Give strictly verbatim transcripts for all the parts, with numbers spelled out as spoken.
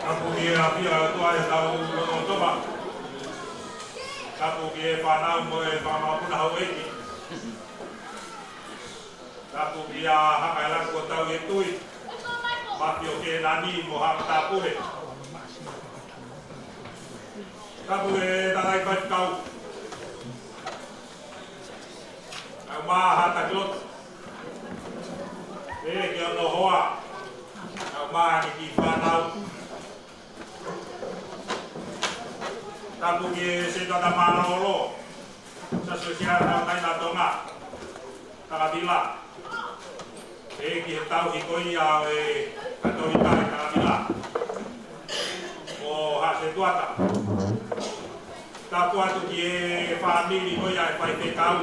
Tapu ki he ʻafio ʻa e ʻOtua ʻi hotau lotolotonga. Tapu ki he fānau mo e fanga mokopuna houʻeiki. Tapu kia Hakaʻelangi kuo tau ʻi he tui. Mafio ke nani mo Haʻa Matāpule. Tapu e tangataʻeiki faifekau. Kau mai Haʻa Takilotu. Pehē ki hono hoa. Kau mai ʻene kiʻi fānau. Tapu ki he Setuata Mālōlō, Siasi Uēsiliana Tauʻatāina ʻo Tonga, Takavila. Pehē ki he tauhi ko ia ʻo e Katolika ʻi Takavila mo Haʻa Setuata. Tapu atu ki he fāmili ko ia ʻa e faifekau.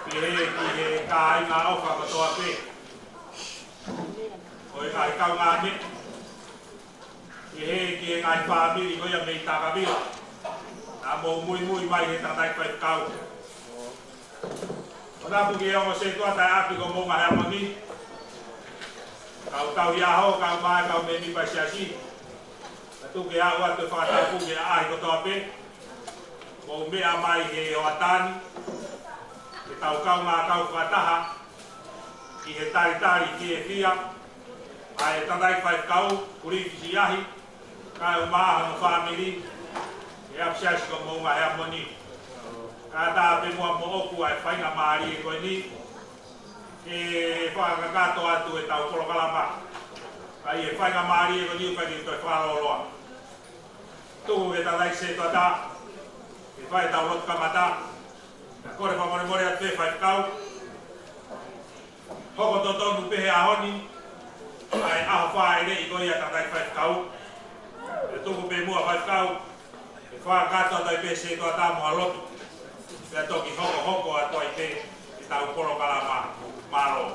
Pehē ki he kāinga ʻofa kotoa pē ʻo e ngaahi kaungāmeʻa. Pehē ki he ngaahi fāmili ko ia mei Takavila naʻa mou muimui mai he tangataʻeiki faifekau. ʻO tapu ki he ongo setuata ʻa e ʻapi ko Moʻunga Heamoni. Kau tauhi ʻaho, kau mai, kau mēmipa siasi. Ka tuku ke aʻu atu e fakatapu ki he ʻaʻahi kotoa pē. Mou meʻa mai he hoʻatā ni, ke tau kaungā kau fakataha ʻi he talitali fiefia ʻa e tangataʻeiki faifekau, Kulifi Siahi, kae ʻumaʻā hono fāmili, ʻi he ʻapisiasi ko Moʻunga Heamoni. Kae ʻatā pē muʻa moʻoku ʻa e faingamālie ko eni, ke fakakakato atu ʻetau polokalama. Ka ʻi he faingamālie ko eni ʻoku ʻikai ke toe fakalōloa. Tuku ke tau ʻai setuata, ke fai ʻetau lotu kamata. Ka kole fakamolemole atu pē faifekau. Hoko totonu pē he ʻaho ni, ʻa e ʻaho fāʻeleʻi ko ia tangataʻeiki faifekau. Ke tuku pē muʻa faifekau, ke fakakakato atu ai pē setuata mo ha lotu. Pea toki hokohoko atu ai pē ʻetau polokalama. Mālō.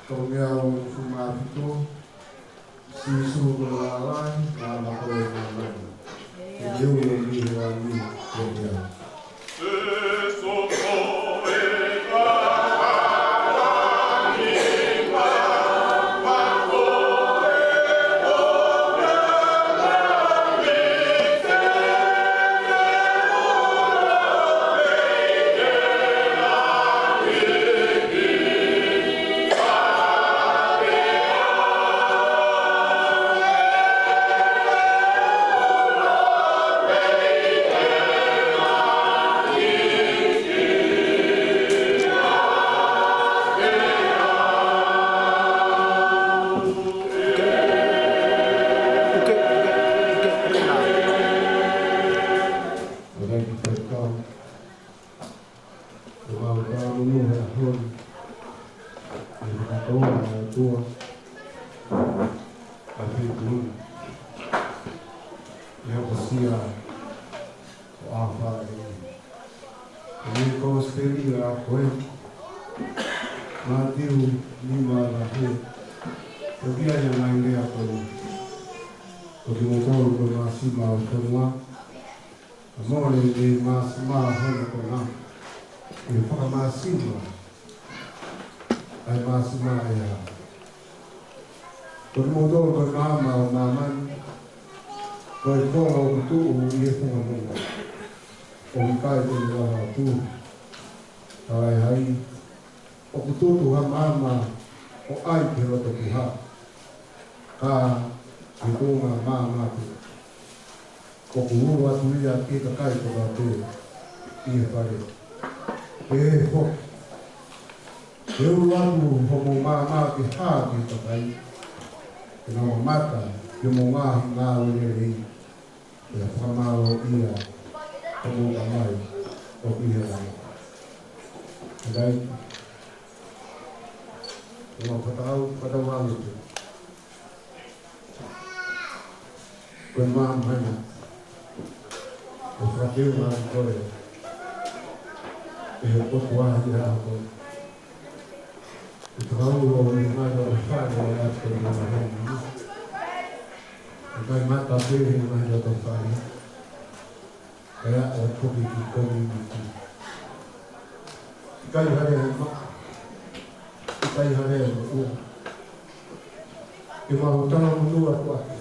Tau mea o fuma fito, Sīsū ko e lālai, māmani ko e māmani. Ke te ui o mi he langi, ko e mea. Ko mau tau nunu he ʻaho ni, ʻi he fakatō ʻa e ʻOtua, ʻa e fekumi, ʻi he hokosia ʻo ʻAfale. ʻI he Kōsipeli ʻa ko ē, Mātiu nima vahe, ʻoku ʻi ai ʻa e ngaahi lea ko eni. Ko kimoutolu ko e māsima ʻo e fonua, ʻa mole ʻe māsima hono konga, ʻe fakamāsima ʻa e māsima ʻe hā. Ko kimoutolu ko e maama ʻo māmani, ko e kolo ʻoku tuʻu ʻi he funga nonga, ʻoku ʻikai te ne lava ʻo tuʻu. Talaʻehai, ʻoku tutu ha maama ʻo ʻai ki he loto piha, ka ʻi he tuʻunga maama pē, ʻoku ulu atu ia ki he kakai kotoa pē ʻi he fale. Pehē foki, ke ulu atu hoʻomou maama ke hā ki he kakai, ke nau mamata ki hoʻomou ngaahi ngāue lelei, pea fakamālōʻia hoʻomou Tamai ʻoku ʻi he langi. Kae ʻai, ʻo mau fakatau, fakatau ʻalu atu. Ko e maama ia, ʻoku fakatau mai ko ē ʻe he ʻOtua ʻi he ʻaho ko ē. ʻI he fakaulo ʻo e ngaahi lotofale ʻa e ʻOtua ʻi he ʻaho ni. ʻIkai mata pē he ngaahi lotofale, kae ʻai ʻo toki ki community. ʻIkai hale ʻa e maʻa, ʻikai hale ʻa e moʻua. Ke mau tala monū atu ʻaki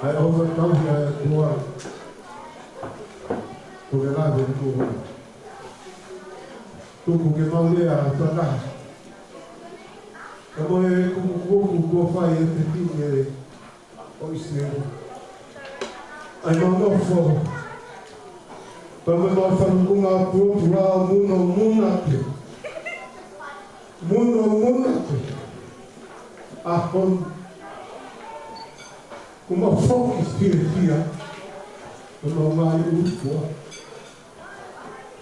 ʻa e ʻofa tauhi ʻa e ʻOtua, ko e lave ʻa e ʻOtua. Tuku ke mau lea ʻa e fakataha. Ka mo e kupu kupu kuo fai ʻe he fefine ʻo ʻIsileli. ʻAi mau nofo. Pea mo e mau fanukunga pulopula ʻo muno muna pē. Muno muna pē. ʻAho ni. Kuo mau foki fiefia. Kuo mau mai ʻutua.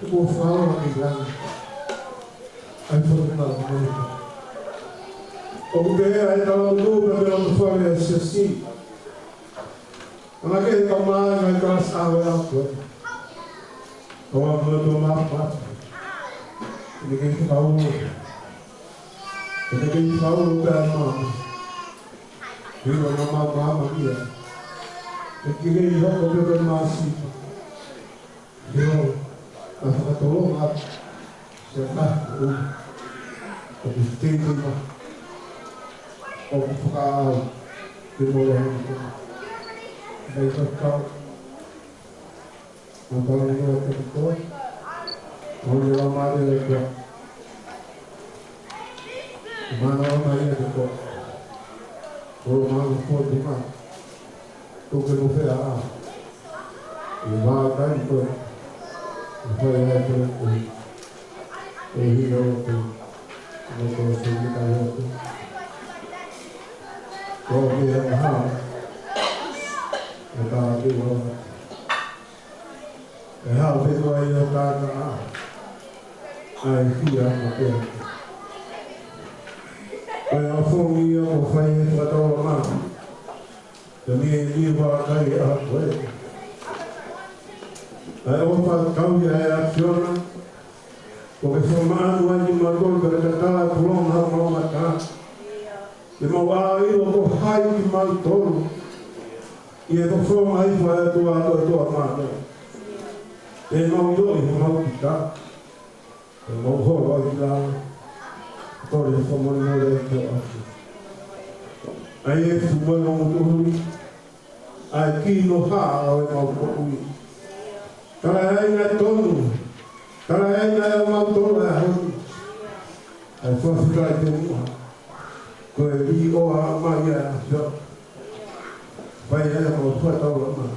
Kuo fakaola ki langi. ʻAi fakaola ki langi. ʻOku pehē ʻa e talanoa pea mo e lotofale ʻa e siasi. Ana ke he kamai ngai kala sa ʻave atu. Kau a mula tō mapa. ʻIkai ke fakaulo. ʻIkai ke fakaulo pea mama. Hiva na mama mama ia. ʻIkai ke hoko pea pea māsima. Hiva, ʻa e fakatolonga atu. Siʻa ka, ʻo, ʻoku teitei mai. ʻOku fakaʻau. Ke mole honi ko. Nei ka kau. Mo tau ni o te ko. Mo ni o mare le ko. Mana o mai le ko. Ko lo mano ko te ma. Tuku ke mo fea ʻa. ʻI he vākai ko ē. ʻI he fai ai ko ē. ʻI he hina o te. Mo ko se ni kai o te. Ko ke ha. ʻE tā ke ua. ʻE hao te ko ai o tā ka ʻa. ʻAi hia ma te. Ko e ʻaho ni ia ʻoku fai he fakataula mā. Te mie ni vākai ʻa ko ē. ʻAi ʻo fakatau ia ʻe ʻAfiona. Ko e fakamāʻopoʻopo ʻa kimautolu pea ke tatala ʻa e pulonga ʻo homau mata. Ke mau ʻilo ko hai kimautolu. ʻI he fofonga hifo ʻa e ʻOtua ko e ʻOtua māʻoniʻoni. Te mau ʻilo ʻi homau kita. Te mau holo ʻi lalo. Kole fakamolemole ʻa e ʻOtua. ʻA e fuʻu moʻui ʻa e kinoha ʻo ʻemau moʻui. Tala ʻa e ʻuhinga tonu. Tala ʻa e ʻuhinga ʻo ʻemau tonu ʻa e honi. ʻA e fakafetaʻi te muʻa. Ko e lī ʻo ʻa mai ʻa e ʻAfiona. Fai ʻa ʻemau fakataulaʻeiki.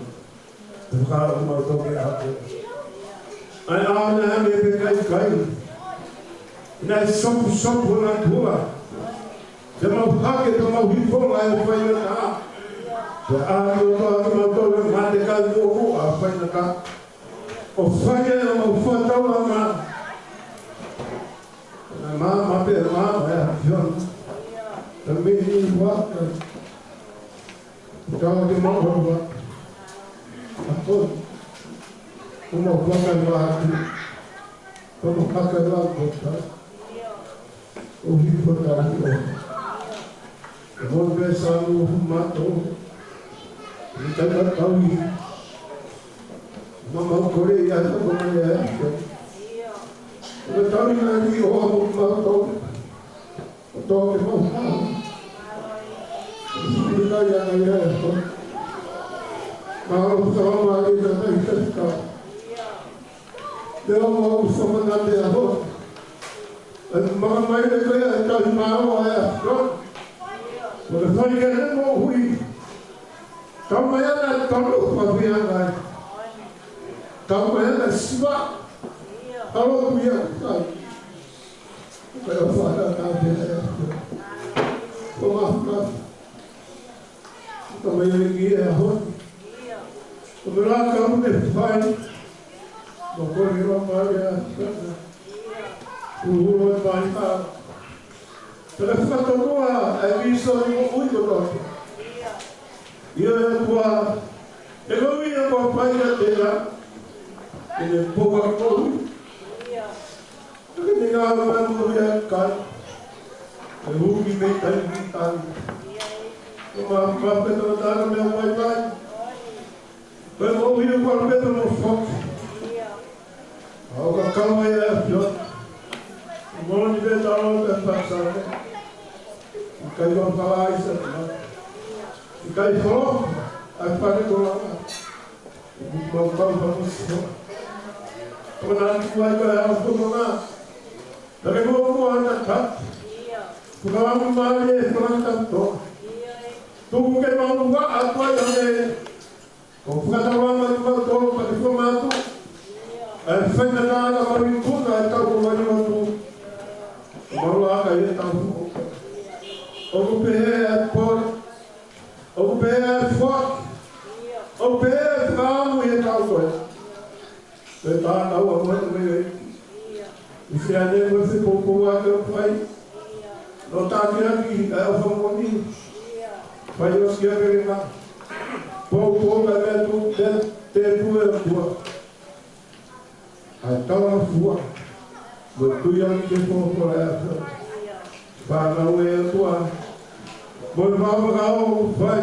Te fakaaʻu mau toke ʻa koe. ʻA e ʻaho naʻe hangē pē kai kai. Naʻe sopusopu ʻa e ʻOtua. Te mau hake, te mau hifo mai ʻo fai ʻa e ngata. Te ʻai ʻo toa kimautolu ʻa e matekai mo ʻa e fai ngata. ʻO fai ʻa ʻemau fakataulaʻeiki. Naʻe maama pē maama ʻa e ʻAfiona. Te mei ni waka. Tau ke mau ʻalu atu. ʻA koe. Ko mau fakaiva atu. Ko mau fakaiva atu. ʻO hifo tau ʻo. ʻE mo pē sa nu hu mato. Ni kai ka tau i. Ma mau kole ia ka ko mai ia. Ko tau i na ni ʻo mau mau tau. Tō ke mau hau. Sipina ia na ia e hau. Ka hau sa ma ia na na i ka ka. Te o mau sa ma na te aho. E mama mai le ko ia e tau i mao e a. Ko le fai ke ne mo hui. Tau mai ana tau lo pa pia ngai. Tau mai ana siva. Halo kuia kai. Ko e fana na te e. Ko ma ma. Ko mai le ki e aho. Ko me la ka mo ne fai. Mo ko ni lo ma le a. Uhu lo ma i ma. Pea fakatonua ʻa e vīsone moʻui kotoa. ʻIo ʻe ʻOtua, ʻe koe ia ko e fai ʻa tēlā, ʻe ne poka koe. ʻE ne ngāue mai mo ia kai, ʻe huki mei tai ki tai. Ko ma ma pe tō tāna mea mai mai. Pea mo ui ua pea mo foki. ʻA o ka kau mai ʻa e ʻAfiona. Mo ni pē tau pē pasane. ʻIkai ko ka ai sa na. ʻIkai ko ʻa e pare ko la. Mau kau pa mo so. Ko na tu ai ka ʻa ko na. Tale ko ko ana ka. Ko ka ʻamu mai e ko na ka to. Tuku ke mau ua ʻa ko ai ane. Ko fakataulanga ki mautolu pea ke fua mātu. ʻE fai na ka ana mau i kuna e tau ko mai mātu. Ko mau la ka i e tau. ʻOku pehē e pori. ʻOku pehē e foaki. ʻOku pehē e fakaʻamu ʻi he tau ko ē. Pea tā tau a mai mai ai. ʻI se ane mo se poupou ake ʻo fai. No taki aki ʻa e ʻofa moʻoni. Fai ʻo sia pere ma. Poupou ka mea tu te te pue tua. ʻA e tala fua. Mo tui aki ke poupou ʻa e ʻAfiona. Fānau ʻe ʻOtua. Mo e maama ka o fai.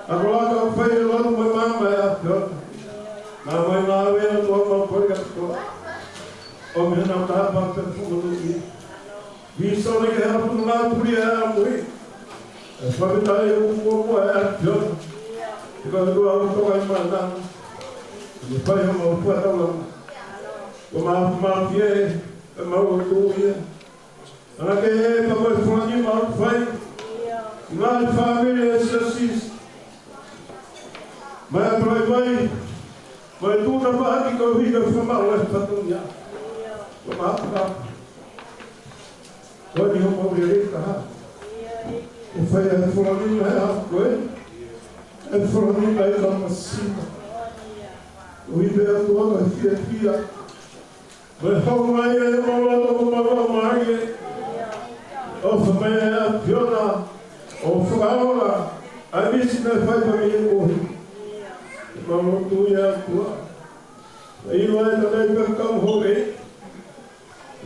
ʻA ko la ka fai e lanu mo e maama ʻe ʻAfiona. Naʻa mai ngāue ʻa e ʻOtua mau kole atu koe. ʻO me na tapa pe fumanu i. Vīsone ke hapu na puli ʻa e ʻamui. ʻE fai me tale ʻo kuo kuo ʻe ʻAfiona. ʻE ka tua ʻo toka i mana. ʻE fai ha mau fua tau lama. Ko ma ma fie. ʻE mau o tu ia. Ana ke he ka mai fua ni mau fai. Ngaahi fāmili ʻe siasi. Mai a tolai mai. Mai tū na paha ki kau hika fua mau e fatu ia. Ko ma ma. Ko ni ho mau lele ka ha. ʻO fai a fua ni mai a koe. E fua ni mai ka masina. ʻO i mea tua ka fia fia. Mo e hau mai e mau loto mo mau lau mai e. ʻOfa mai e ʻAfiona. ʻO fakaola. ʻA e misi me fai pa mei e kohi. Mau lotu ia tua. E iwa e tana i peka mo hope.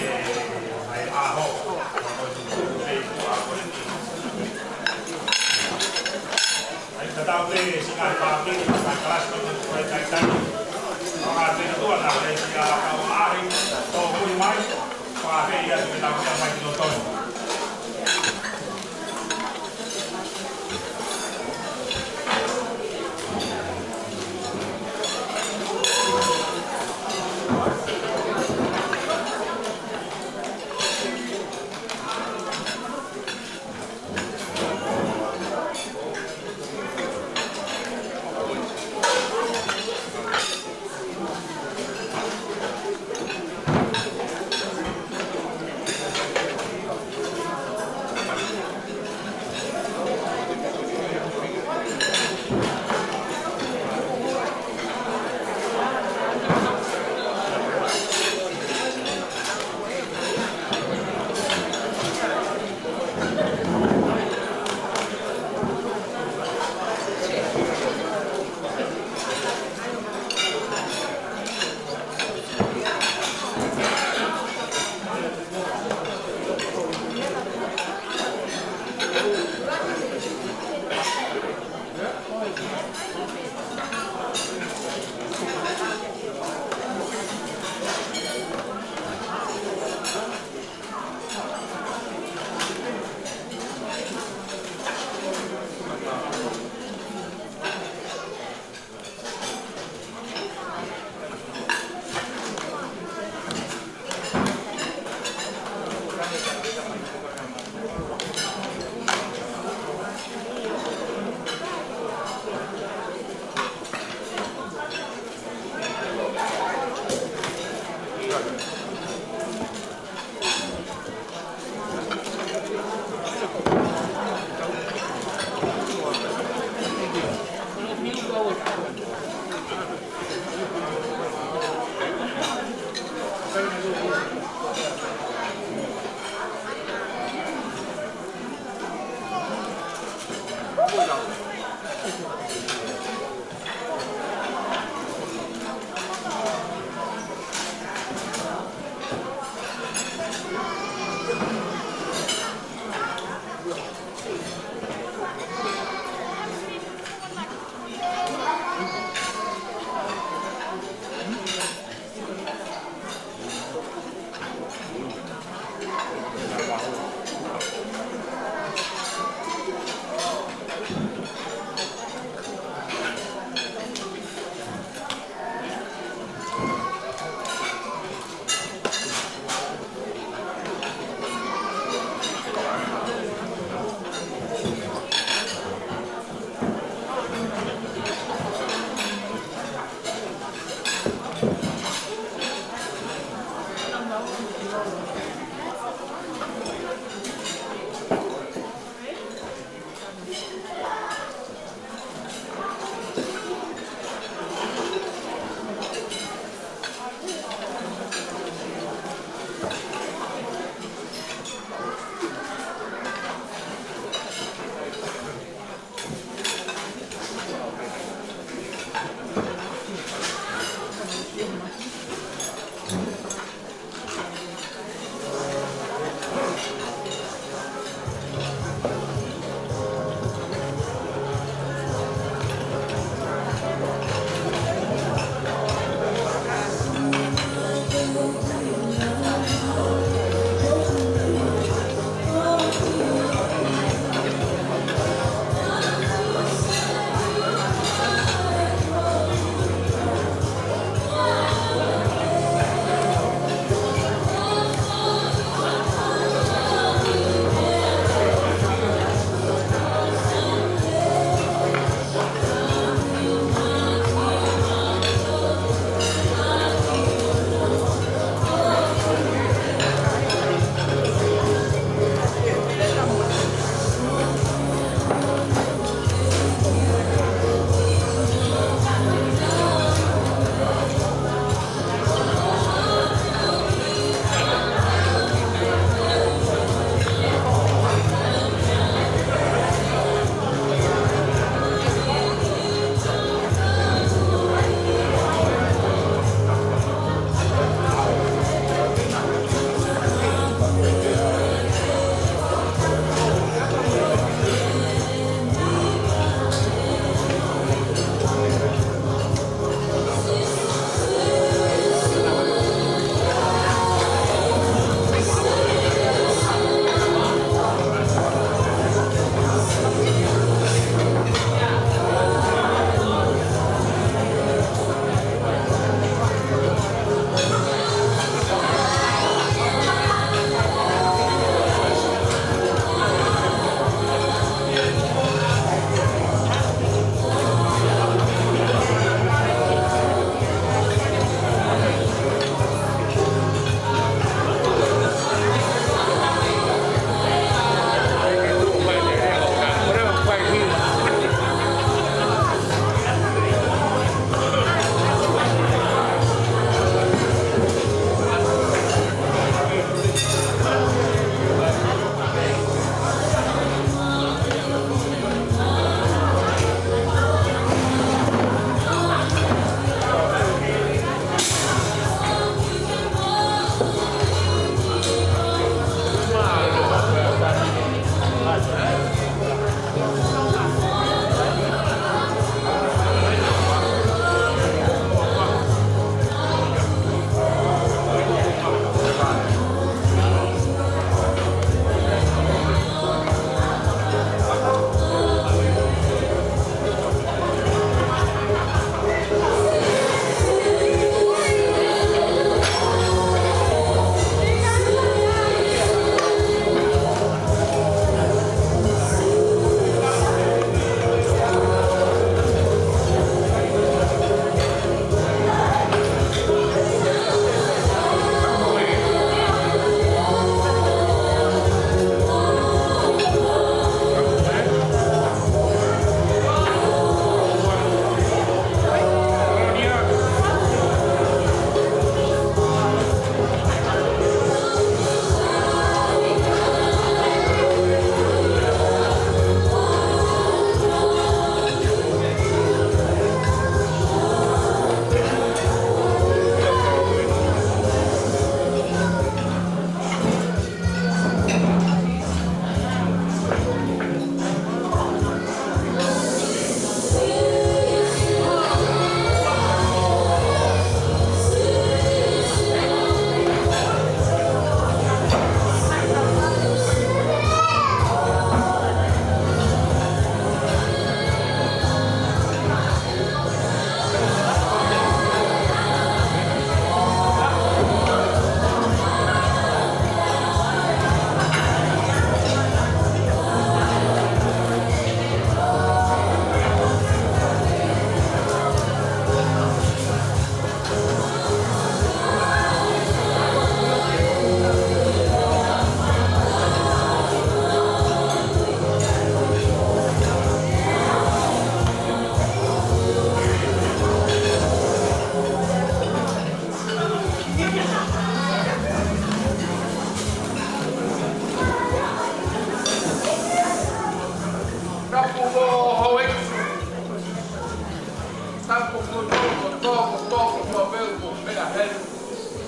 ʻa e ʻaho. ʻAi, ka tau te si ngaahi pāpili, ngaahi kalasi ko e kuai taitai. Fakatēnā tua na le si a kau ʻahi, tō mui mai, fakatē ia te tau ia mai ki loto.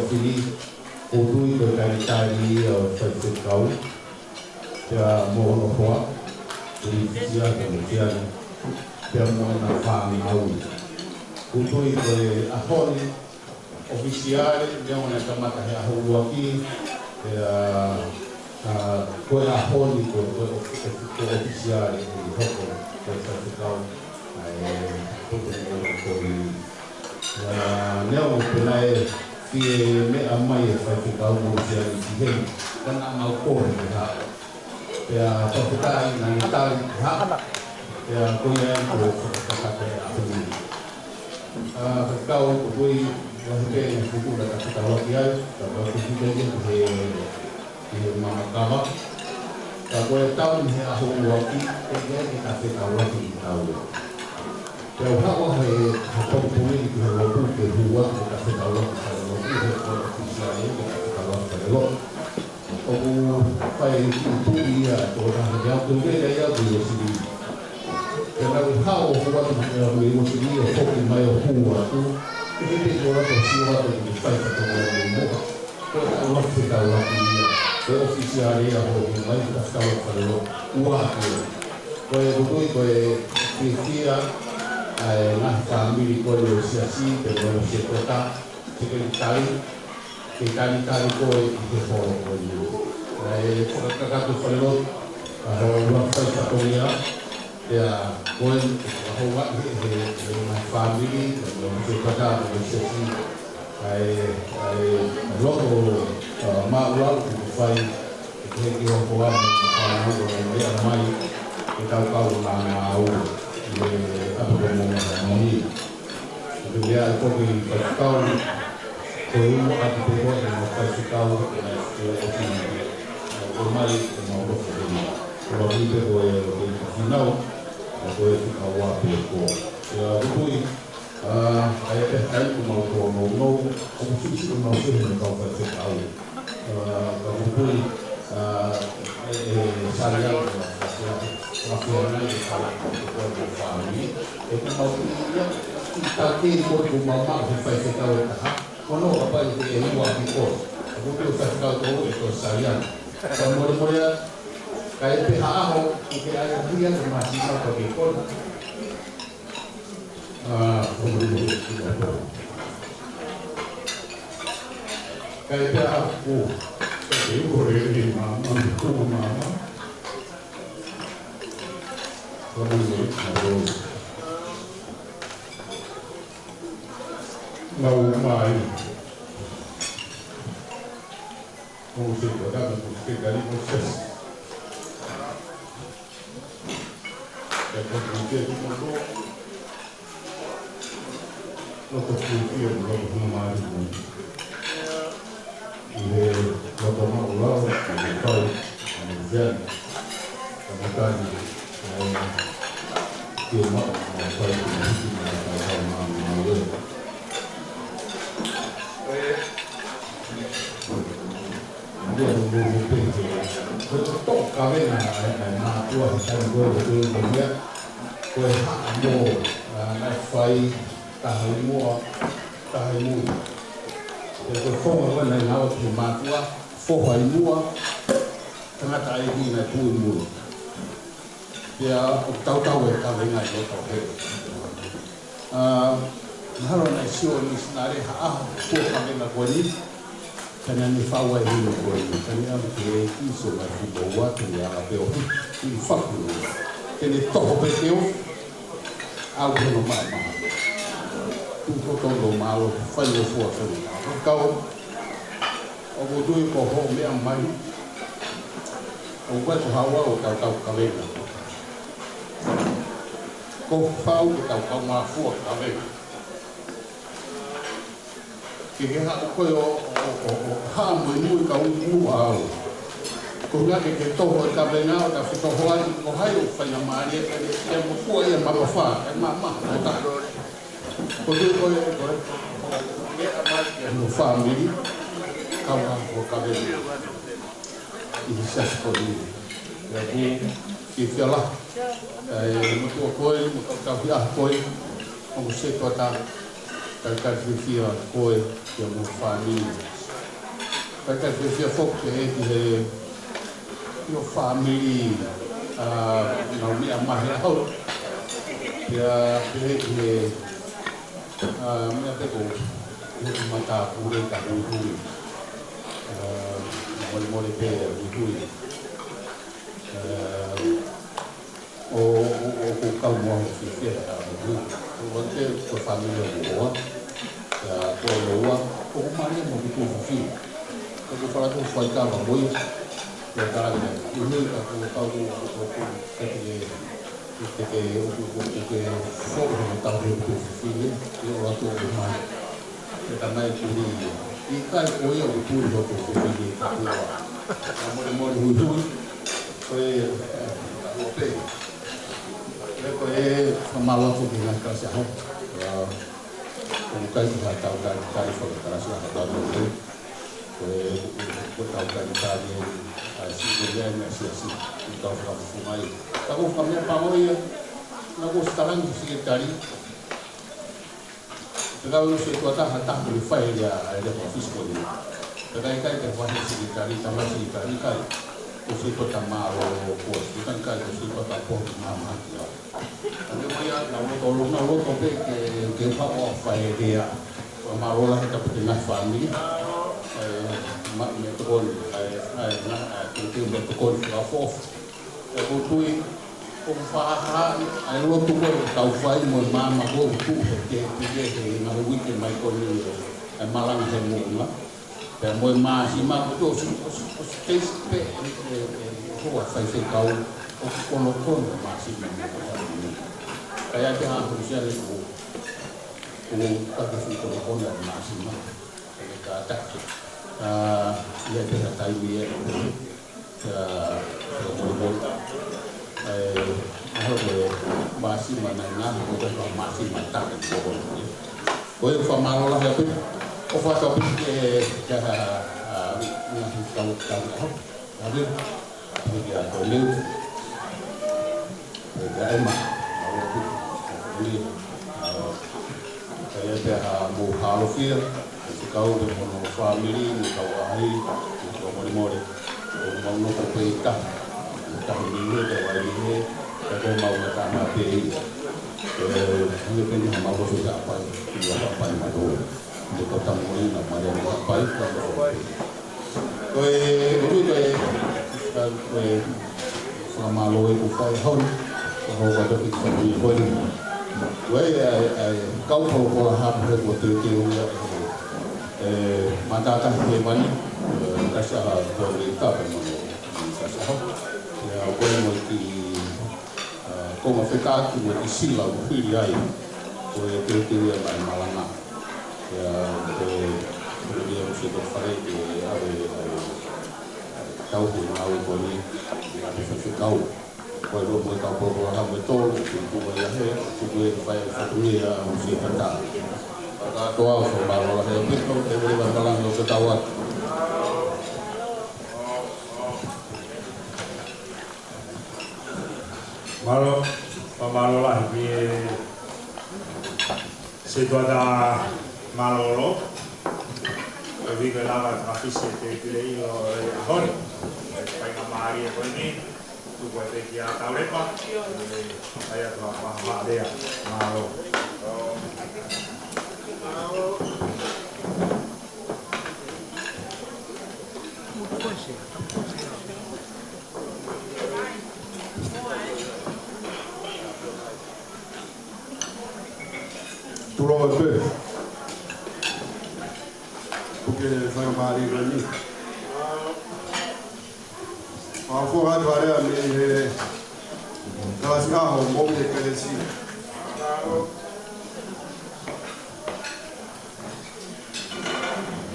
Siaosi ni, ʻoku ou tui ko e kakai tali ia ʻo e faifekau, pea mo hono hoa, ʻElifisia Tamatia ni, pea mo ʻena fānau. ʻOku ou tui ko e ʻaho ni, ʻofisiale, neongo naʻe kamata he ʻaho ʻuluaki, pea, ʻa, ko e ʻaho ni ko, ko, ko, ko e ʻofisiale ʻe hoko ko e faifekau, ʻa e, ko e, ko e, ko e, ʻa, neongo pē naʻe fie meʻa mai e faifekau mo ʻofisiale ki heni, ka naʻa mau kole ke haʻu. Pea fakafetaʻi naʻa ne tali ke haʻu. Pea ko ia ai ko e fakafetaʻi atu ni. ʻA, faifekau, ʻoku ou tui, ʻoku lahi pē ʻa e fuʻu meʻa naʻa tau fakataulaʻi ai, ka ʻoku ou tui pē ke he, ke he mama kava. Ka ko e tau ni he ʻaho ʻuluaki, ʻe ʻikai ke ta fetaulaki ʻi taua. Pea u haʻu he, he pongipongi ni ki he lotu ke hū atu ke ta fetaulaki falelotu, he ko e ʻōfisi ʻa e ke ta fetaulaki falelotu. ʻOku fai e kiʻi puʻi ia ʻa e tokotaha ni, ʻoku ou kei ʻai au ki he ʻōfisi ni. Pea naʻa ku haʻu ʻo hū atu ki he ʻōfisi ni ʻo foki mai ʻo hū atu. ʻIkai ke te ʻoatu ʻo sio atu ki he fai ka toko ni mo. Ko e ʻuluaki fetaulaki ia, ko e ʻōfisiale ia ʻo hū mai ke ta fetaulaki falelotu. Ua atu. Ko e, ko e, ko e fiefia ʻa e ngaahi fāmili ko eni ʻo e siasi, pea mo e siasi ko ē, sekelitali, ke talitali koe ʻi he holo ko eni. Naʻe fakakakato falelotu, ʻa hoʻo ʻuluaki fai fatongia, pea ko e, ʻa hoʻo ʻaʻahi he, he, he ngaahi fāmili, pea mo e siasi ko ē, pea mo e siasi, ʻa e, ʻa e, ʻa e loto, ʻa, māʻulalo ʻoku fai, ʻe he kiʻi hoa mo e fānau ʻoku nau meʻa mai, ke tau kau ngāngāue, ʻi he ʻapi ko Moʻunga Heamoni. Ko e meʻa ʻa e toki faifekau, ko e ua ʻapi pē ko ē ʻo e faifekau, ʻe nai ko e ʻosi, ʻo mai, ʻe mau loto ʻi he. Ko e ʻapi pē ko ē ʻo e faifekau, ʻa ko e fika ua pē ko ē. ʻIo, ʻoku tui, ʻa, ʻa ia pē ʻa e taimi ʻoku mau tōnounou, ʻoku siʻisiʻi ʻemau fehe mo e kau faifekau. ʻA, ka ʻoku tui, ʻa, ʻe, ʻe, sali au, ʻa, ʻa, ʻa, ʻa, fēnai, ʻe, kala, ʻe, ko e fāmili. ʻE, ko mau tui ia, ʻi he taʻu ko ē ʻoku mau maʻu he faifekau ʻe taha. Ko hono ʻapasia ʻe ua ʻi ko. ʻOku tui faifekau ko ē ʻe ko sali au. Ka mole mole ā, ka ʻe pehē ʻa hoʻo, ʻoku ke ʻai ʻa ia ke māsima ka ke kona. ʻA, ko mole mole ā, ko mole mole ā. Ka ʻe pehē ʻa hoʻo, ʻoku ke uko lelei māmani, ko māmani. Ko mole mole ā, ko mole mole ā. Nau mai. Ko se ko ka ko se ka ni ko se. Ka ko se ke ki mo to. Lo ko ke ki mo lo ko mai. ʻI he loto māʻulalo, ʻi he kai, ʻi he zen, ka mo tani, ʻe, ki o ma, ma kai, ki o ma, ki o ma, ki o ma, ki o ma, ki o ma, ki o ma, ki o ma, ki o ma, ko e toʻo kavenga ʻa e, ʻa e mātuʻa he taimi ko ē ʻoku tau ʻi ai. Ko e haʻamo, ʻa, naʻe fai, taha ʻi muʻa, taha ʻi mui. Pea ko e founga ko ē naʻe ngāue ki he mātuʻa, foha ʻi muʻa, tangataʻeiki naʻe pū ʻi mui. Pea ʻoku tautau e kavenga ʻi loto hē. ʻA, mahalo naʻe sio e misinale ha ʻaho, ko e kavenga ko eni, ka naʻa ne fau ai hino ko eni, ka ne ʻalu ki he ʻEiki ʻo mai fuko ua, ka ne ala pē ʻo hiki, hiki faku. Ka ne toho pē ke o, ʻAu hono maʻamaʻa. Tuʻu kotoa ʻo mālō, fai ʻo fua fai. Kau, ʻoku ou tui ko hoʻo meʻa mai. ʻOku ʻikai ko haua ʻo tautau kavenga. Ko fau ke tautau mafua kavenga. Ke ke haʻu koe ʻo, ʻo, ʻo, ʻo, haʻamo ʻi mui ka u ʻi muʻa au. Ko e ʻuhinga ke ke toho e kavenga ʻo ka fetohoaʻi ko hai ʻoku faingamālie, ke, ke mo fua ia mamafa, e mama, e ta. Ko e, ko e, ko e, ko e, ko e, ko e, ko e, ko e, ko e, ko e, ko e, ko e, ko e, ko e, ʻi he siasi ko eni. Pea ʻoku ou fiefia lahi. ʻA e motuʻa ko ē, mo e kau tauhi ʻaho ko ē, ʻoku se toʻatā, kau tauhi fiefia ko ē, pea mo e fāmili. Kau tauhi fiefia foki ki he, ki hoʻo fāmili, ʻa, nau meʻa mai he ʻaho. Pea pehē ki he, ʻa, meʻa pē ko e, ko e matāpule ka huihui. ʻA, molemole pē huihui. ʻA, ʻo, ʻo, ʻo, ko e kau moa mo fiefia ka huihui. Ko e ʻuhinga ko e fāmili ʻoku hoa. ʻA, ko e ua, ʻoku mālie mo e tuʻu fefine. Ko e fala tuʻu fai kava mo ia. Ko e kala ke huihui ka ko e kau ko, ko, ko, ko, ke, ke, ke, ke, ke, ke, ke, ke, ke, foʻi he tau he tuʻu fefine, ke ʻoatu ʻo mai. Ke tamai tuli ia. ʻIkai ko ia ʻoku tuli hoʻo tuʻu fefine ka ua. Ka molemole huihui. Ko e, ʻa, ʻo pē. Ko e, ko e, fakamālō atu ki he ngaahi kalasi ʻaho. ʻA, ʻoku ʻikai ko ha tau talitali fakakalasi ʻaho tau tau. Ko e, ko e tau talitali, ʻa, si ko e meʻa, meʻa siasi. ʻI tau fakafufunga ai. Ka ko e fakameʻapango ia, naʻa ku ʻosi talange ki he sekelitali. Pea ko e ʻosi e tuʻa taha taha ko e fai ia ʻa e lea ko e fiscal year. Pea ʻikai ke fai he sekelitali, tamai sekelitali ʻikai. ʻOsi e tuʻa taha mālō ko e, ʻikai ke ʻosi e tuʻa taha potu nā mahaki au. Ka ne mai ʻa, naʻa ku loto, naʻa ku loto pē ke, ke fai ʻo fai e lea. Fakamālō lahi atu ki he ngaahi fāmili. ʻE, ma, me tokoni, ʻe, ʻe, na, ʻe, te, te, me tokoni fakaʻofoʻofa. ʻE, ko e tui, ʻoku fakahā ʻa e lotu ko ē ʻoku tau fai mo e maama ko ē ʻoku tuʻu he, he, he, he ngaahi uike mai ko eni ʻe, ʻe malanga he moʻunga. Pea mo e māsima ko ē ʻosi, ʻosi, ʻosi teisi pē ʻe, ʻe, ʻe, hoa faifekau ʻoku konokono māsima mo e moʻunga. Ka ʻi ai pē ha fuʻu siale ʻoku, ʻoku ʻikai ke fuʻu konokono ʻa e māsima. ʻE kātaki. ʻA, ʻi ai pē ha taimi ʻe, ʻa, ʻe molimoli. ʻE, ʻaho ko e māsima naʻe ngaahi, ko e māsima taki ko ē. Ko e fakamālō lahi atu. ʻOfa atu pē ke, ke, ʻa, ʻa, ngaahi kau, kau, ʻa, ʻa, Pea ko e leu. Pea ko e ʻai mai. ʻA, ʻo pē. Ko e leu. ʻA, ʻa, ʻa, pea ha mo Halofia. Pea ko e kau pē mo hono fāmili, mo e kau ʻaʻahi, mo e kau molemole. Ko e mau nofo pē ʻi tahi. ʻI tahi ni he, pea vai ni he, pea ko e mau ngata ma pē ʻi. ʻE, ʻe pē ni ha mau ko e Haʻapai, ʻi Haʻapai ma tō. Mo e kau tama moʻui na ma le Haʻapai, ka ko e Ko e, ko e, ko e, ko e fakamālō ʻoku fai hon, ko e hau ka toki fai ko eni. Ko e, ʻa e, ʻa e, kau polokalama he ko e teuteu ia, ʻe, Matatahi Hēvani, ʻe, Kalasi ʻAho ko eni ka pe mano, Kalasi ʻAho. ʻIo, ko e mo ki ʻA, ko e fekauʻaki mo e sila ʻoku hili ai, ko e teuteu ia ʻa e malanga. ʻIo, ko e, ko e ia mo se ko fare ke ʻave, ʻave, tau he ngāue ko eni, ke ʻave fefekau. Ko e lō mo e kau polokalama ʻe tolu, ko e tuku ia he, tuku e fai ʻa e fatongia ʻa e si tata. Ka toa ʻo fakamālō lahi ʻaupito, ʻe ʻikai ke malanga ʻo ke tau atu. Mālō, fakamālō lahi ki he setuata mālōlō. Ko e vika lava ka fisi te kile ilo e ʻaho ni. Faingamālie ko eni, tuku atu pē kia Taulepa. ʻE, ʻai atu ha fakamālō. Mālō. Tulou atu pē. Puke faingamālie ko eni. Fakafofonga atu ʻa e lea mei he Kalasi ʻAho mo e kelesi.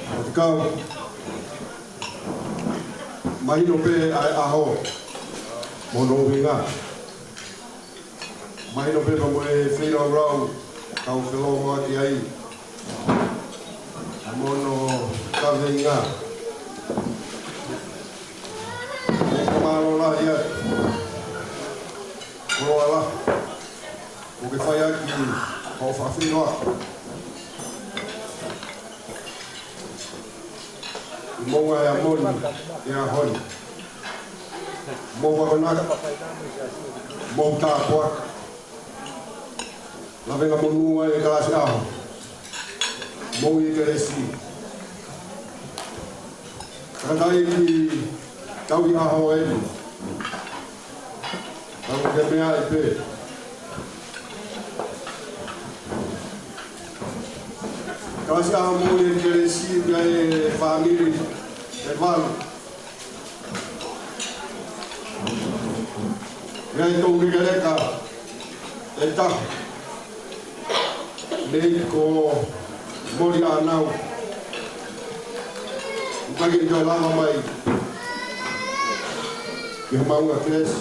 Faifekau, mahino pē ʻa e ʻaho mo hono ʻuhinga. Mahino pē mo e feilaulau, kau felōngoaki ai. Mo hono kaveinga. ʻOku ou fakamālō lahi atu. Koloa la. ʻOku ke fai ʻaki hoʻo fakafeʻiloaki. ʻI he moʻunga ʻo e ʻaho ni, ʻi he ʻaho ni. Mo e akonaki, mo e tāpuaki. Lavengamonū ʻa e Kalasi ʻAho mo e kelesi. Kātaki tau ʻi he ʻaho eni. Tau ke meaʻi pē. Kalasi ʻAho mo e kelesi, pea e fāmili ʻe valu. Pea e tau kekeleka ʻe taha. Lei ko Moli ʻAnau. ʻOku ʻikai ke toe lava mai. Maunga Kelesi.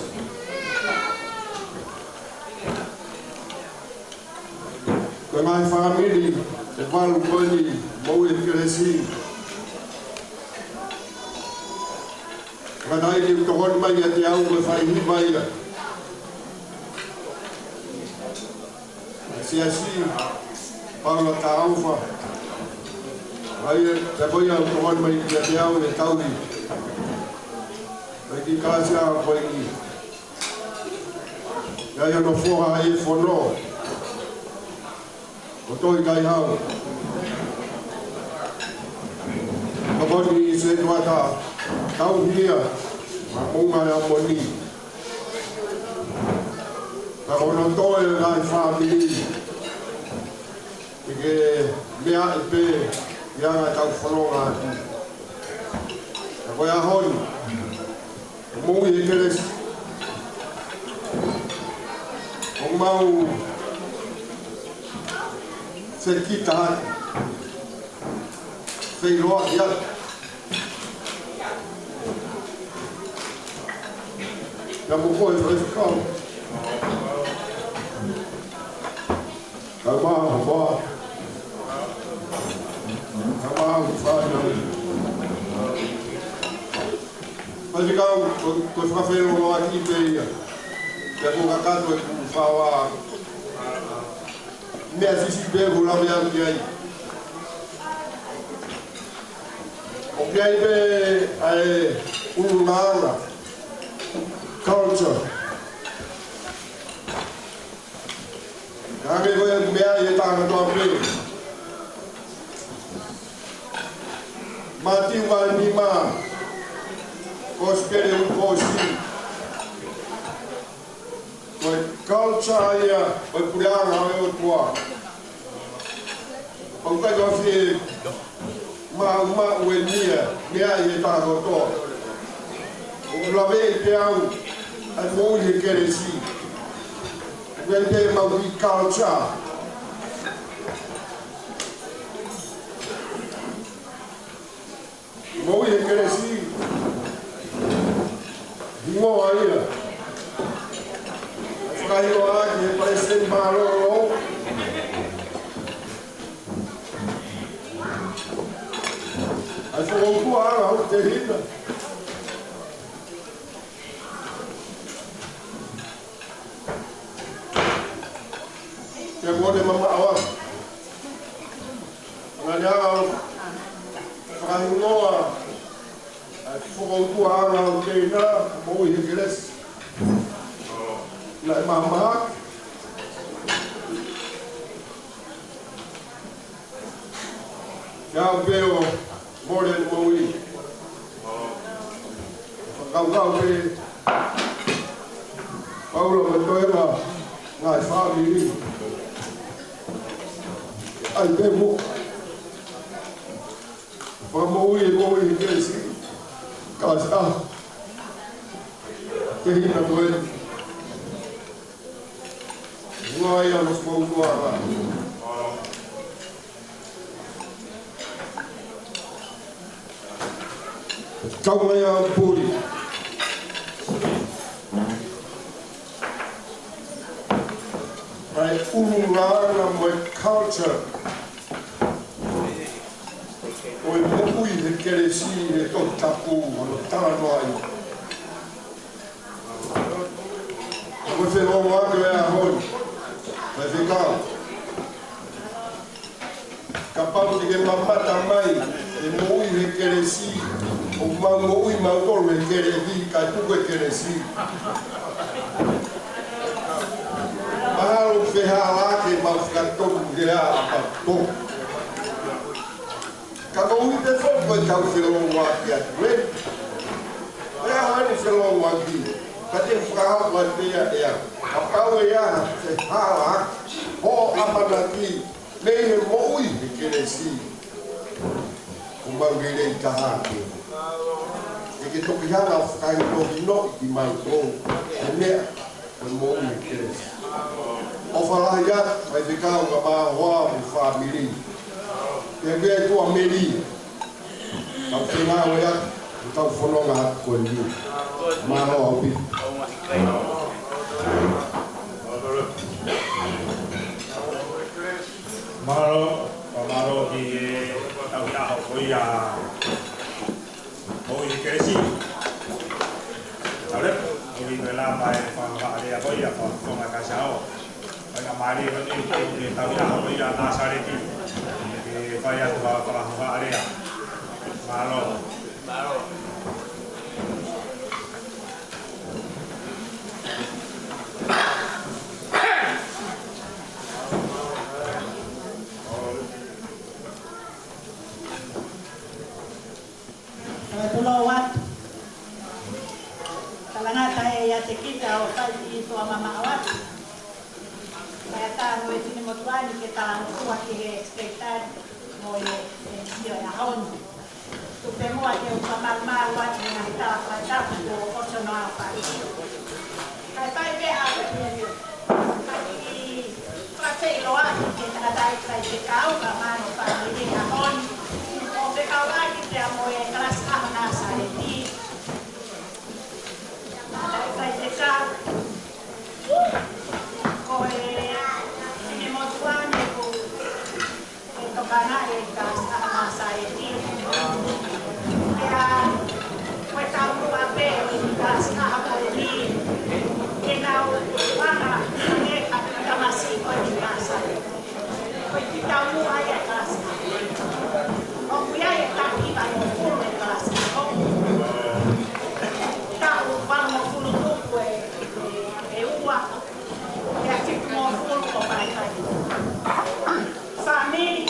Ko e ngaahi fāmili ʻe valu ko eni moʻui he kelesi. Ka naʻe ʻikai ke tokoni mai kiate au, ko e fai hiva ia. Siasi Paula Taufa. Ai, ʻe ko ia ʻoku tokoni mai kiate au he taimi ni. Mai ki Kalasia ko eni. ʻI ai hono foha ʻi Fono. Ko Toi Kaihau. Tokoni ʻi he setuata tauhi ia. Maʻunga ʻa e moni. Ka ko hono toe ʻa e fāmili. ʻIkai ke meaʻi pē ia ʻa e tau fononga atu. Ka ko e ʻaho ni, moʻui he kelesi. ʻOku mau fekita atu. Feiloaʻi atu. Ia mo koe, Faifekau. Ka ma, ma. Ka ma, ma. Faifekau, ko, ko e fakafeʻiloaki pē ia. Pea ko e kakato ʻeku faʻa meʻa siʻisiʻi pē ʻoku ou lave au ki ai. ʻOku ʻi ai pē ʻa e ʻulungaanga, culture. Ka hangē ko e meʻa ʻi he taha kotoa pē. Mātiu vahe nima, Kosipeli ʻuluaki kuo ʻosi. Ko e culture ia ʻo e puleʻanga ʻo e ʻOtua. ʻOku ʻikai ke fie maʻumaʻu e meʻa, meʻa ʻi he taha kotoa. ʻOku ou lave pē au ʻa e moʻui he kelesi. ʻOku ʻi ai pē ʻemau kiʻi culture. Moʻui he kelesi. Hingoa ia. Fakahingoa ki he palesiteni mālōlō. ʻA e fokoutua ʻa Hautehina. Ke mole mamaʻo atu. Ngani ʻa e fakahingoa ʻa e fokoutua ʻa Hautehina, moʻui he kelesi. Naʻe mahamahaki. Ke aʻu pē ʻo mole moʻui. Fakakaukau pē Paula mo Toema, ngaahi fāmili. ʻAi pē mo fakamoʻui e moʻui he kelesi. Ka sa. Tehina Toema. Ngaahi ʻa e fokoutua ʻa Kaunga ia puli. ʻA e ʻulungaanga mo e culture ʻo e moʻui he kelesi he Tohi Tapu, hono talanoaʻi. Ko e feʻofoʻofani ʻo e ʻaho ni, Faifekau. Kapau te ke mamata mai e moʻui he kelesi, ʻoku mau moʻui mautolu he kelesi, kae tuku e kelesi. Mahalo fehālaaki ʻemau fakatonu he ʻaho ni. Ka ko e ʻuhi pē foki ko e tau felōngoaki atu ē. Ko e ʻaho ni felōngoaki. Ka te fakahā mai pē ia ʻe au. Kapau ʻe ʻi ai ha fehālaaki hoʻo ʻamanaki mei he moʻui he kelesi, ʻoku mau lelei taha pē. ʻE ke toki hanga ʻo fakahinohinoʻi kimautolu he meʻa ʻo e moʻui he kelesi. ʻOfa lahi atu, Faifekau, ka ma hoa mo e fāmili. Pea pea tuʻa meli. Kau fengāueʻaki. Kau fononga ko eni. Mālō ʻaupito. Mālō, mālō ki he tauhi ʻaho ko ia. Moʻui kelesi. Tau lepo, moʻui ko e lava e fakaʻalea ko ia, fakafonga ka sao. Faingamālie ko eni ki he tauhi ʻaho ko ia Nāsaleti. Ke fai atu ha fakafonga ʻalea. Mālō. Mālō. Ka tulou atu. Talangata ʻe ʻiate kita ʻo fai ki tuʻa mamaʻo atu. Kae ʻatā mo e finemotuʻa ni ke talangofua ki he sekelitali mo e, e sio e ʻaho ni. Tuku pē muʻa ke u fakamalumalu atu he ngaahi tala fakatapu kuo ʻosi hono aofaki. Kae fai pē ʻa e, ʻa e fakafeʻiloaki ki he tangataʻeiki faifekau pea mo hono fāmili he ʻaho ni. ʻO fekauʻaki pea mo e kalasi ʻaho Nāsaleti. Tangataʻeiki faifekau. Ko e finemotuʻa ni ʻoku tokanga ʻi he kalasi ʻaho Nāsaleti. Pea ko e taumuʻa pē ʻo e kalasi ʻaho ko eni ke nau ʻuhinga ange ki he tamasiʻi ko eni Nāsaleti. Ko e kiʻi taumuʻa ia e kalasi ʻaho. ʻOku ʻi ai e taʻu hivangofulu e kalasi ʻaho. Taʻu valungofulu tupu e, e ua. Pea fitungofulu ʻoku faifaitoʻo. Fāmili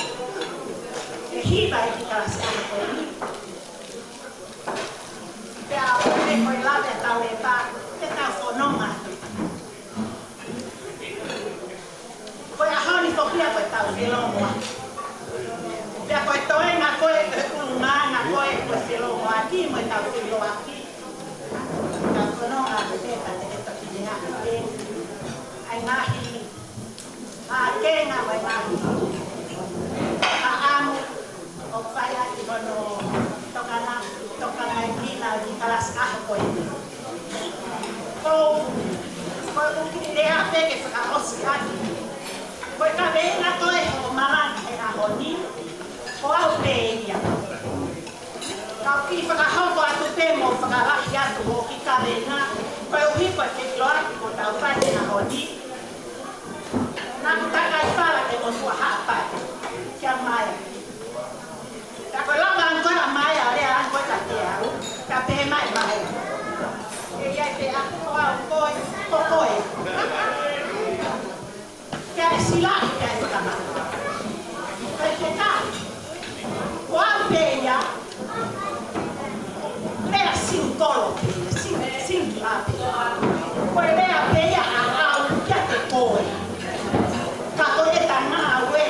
ʻe hiva ʻi he kalasi ʻaho ko eni. Pea ʻoku ʻikai ko e lave ʻa e tau e pā, ke tau fononga. Ko e ʻaho ni foki ia ko e tau felōngoaki. Pea ko e toenga ko ē, ko e ʻulungaanga ko ē, ko e felōngoaki mo e tau feʻiloaki. Ka ko hono ʻaho pē ka te ke toki lea pē. ʻA e ngaahi, ʻa e kenga mo e ngaahi, ʻa e ʻamu ʻoku fai ʻaki hono tokanga, tokanga ʻi he kina ʻi he kalasi ʻaho ko eni. Ko, ko e ʻuhinga pē ke fakaʻosi ʻaki. Ko e kaveinga ko ē hoʻo malanga he ʻaho ni, ko au pē ia. Kau kiʻi fakahoko atu pē mo fakalahi atu hoʻo kiʻi kaveinga, koeʻuhi ko e feʻiloaki kuo tau fai he ʻaho ni. Naʻa ku takai fala ke mo tua Haʻapai. Kia mai. Ka ko e lava ange ko ē ʻa mai ʻa lea ange ko ē kiate au, ka pehē mai mai. ʻE ʻi ai pē ʻa ko au ko ē, ko koe. Ke ʻai sila, ke ʻai fakamata. Kae ke tā. Ko au pē ia. Lea singikolo pē ia, sing-, singila pē. Ko e lea pē ia ʻa au kiate koe. Ka ko e tangata ʻoku,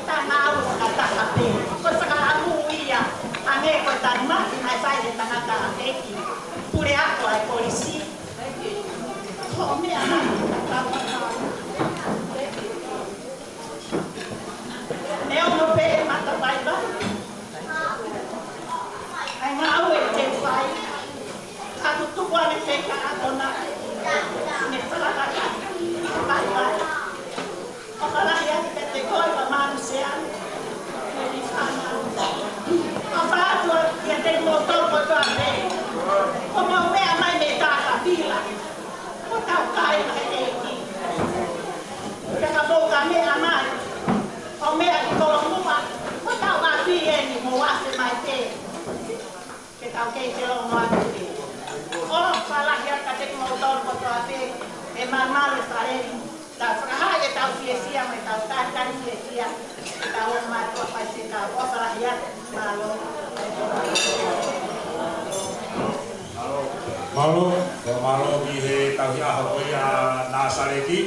tangata ʻoku fakataha pē. Ko e fakaʻamu ia. Hangē ko e tangata, ʻa e fai he tangata ʻeiki. Puleako ʻa e polisi. Ko e meʻa nā, ʻe ono pē ʻe mata vaivai. ʻA e ngāue te u fai. Ka tutuku ʻa e feka ʻa tona. Ne falakaka. Vaivai. ʻOku lahi ange kiate koe pea mo Luseane. Mo e fānau. ʻOku ou ʻoatu kiate kimoutolu kotoa pē. ʻOku mou meʻa mai mei Takapila. Ko tau kai mai ʻEiki. Pea kapau ka meʻa mai. ʻO meʻa ki Kolomuʻa. Ko tau ʻapi eni mo ase mai pē. Ke tau kei ke longo atu pē. ʻOku lahi ange kiate kimoutolu kotoa pē, ʻe malumalu e fale ni. Tau fakahā ʻetau fiefia mo ʻetau talitali fiefia. Ke tau ō mai ʻo fai se tau ʻofa lahi ange. Mālō. Mālō, mālō ki he tauhi ʻaho ko ia Nāsaleti.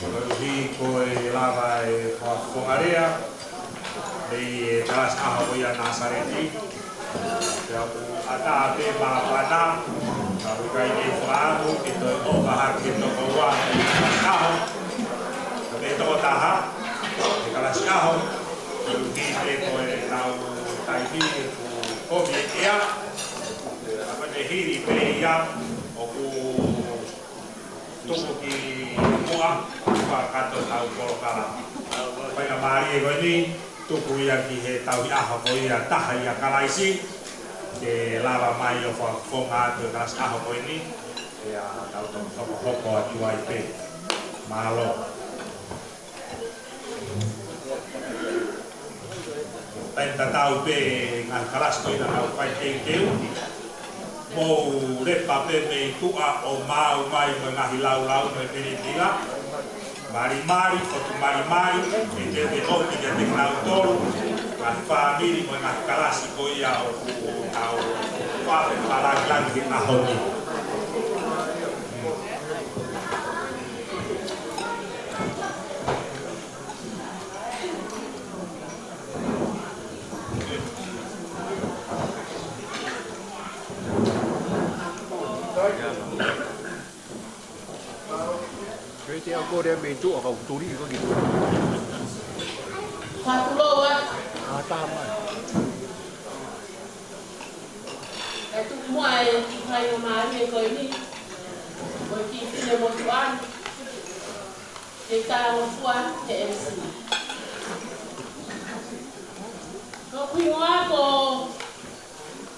Koeʻuhi ko e lava e fakafofonga lea mei he kalasi ʻaho ko ia Nāsaleti. Pea ʻoku ʻatā pē māfana, ka ʻoku ʻikai ke fakaʻamu ke toe ʻofa hake tokoua he kalasi ʻaho. Ka mei he tokotaha, he kalasi ʻaho, koeʻuhi pē ko e tau taimi ʻoku Kovi e ʻea, ʻa ko e hili pē ia ʻoku tuku ki muʻa, fakakakato ʻetau polokalama. Faingamālie ko eni, tuku ia ki he tauhi ʻaho ko ia Taha ʻia Kalaisi, ke lava mai ʻo fakafofonga atu e kalasi ʻaho ko eni, ʻa ia tau toki hokohoko atu ai pē. Mālō. Taimi tatau pē ngaahi kalasi ko ia naʻa nau fai teuteu. Mou lepa pē mei tuʻa ʻo maʻu mai mo e ngaahi laulau mo e pelepela. Malimali, ʻotu malimali, ʻe te te ʻomi kiate kinautolu, ngaahi fāmili mo e ngaahi kalasi ko ia ʻoku nau fai e fakalāngilangi he ʻaho ni. Kei te au kole mei tuʻa kau tuli i kaki. Fatulou atu. ʻA tā mai. E tuku muʻa e kiʻi faingamālie ko eni. Ko e kiʻi finemotuʻa ni. Ke talangofua he M C. Ko hoku hingoa ko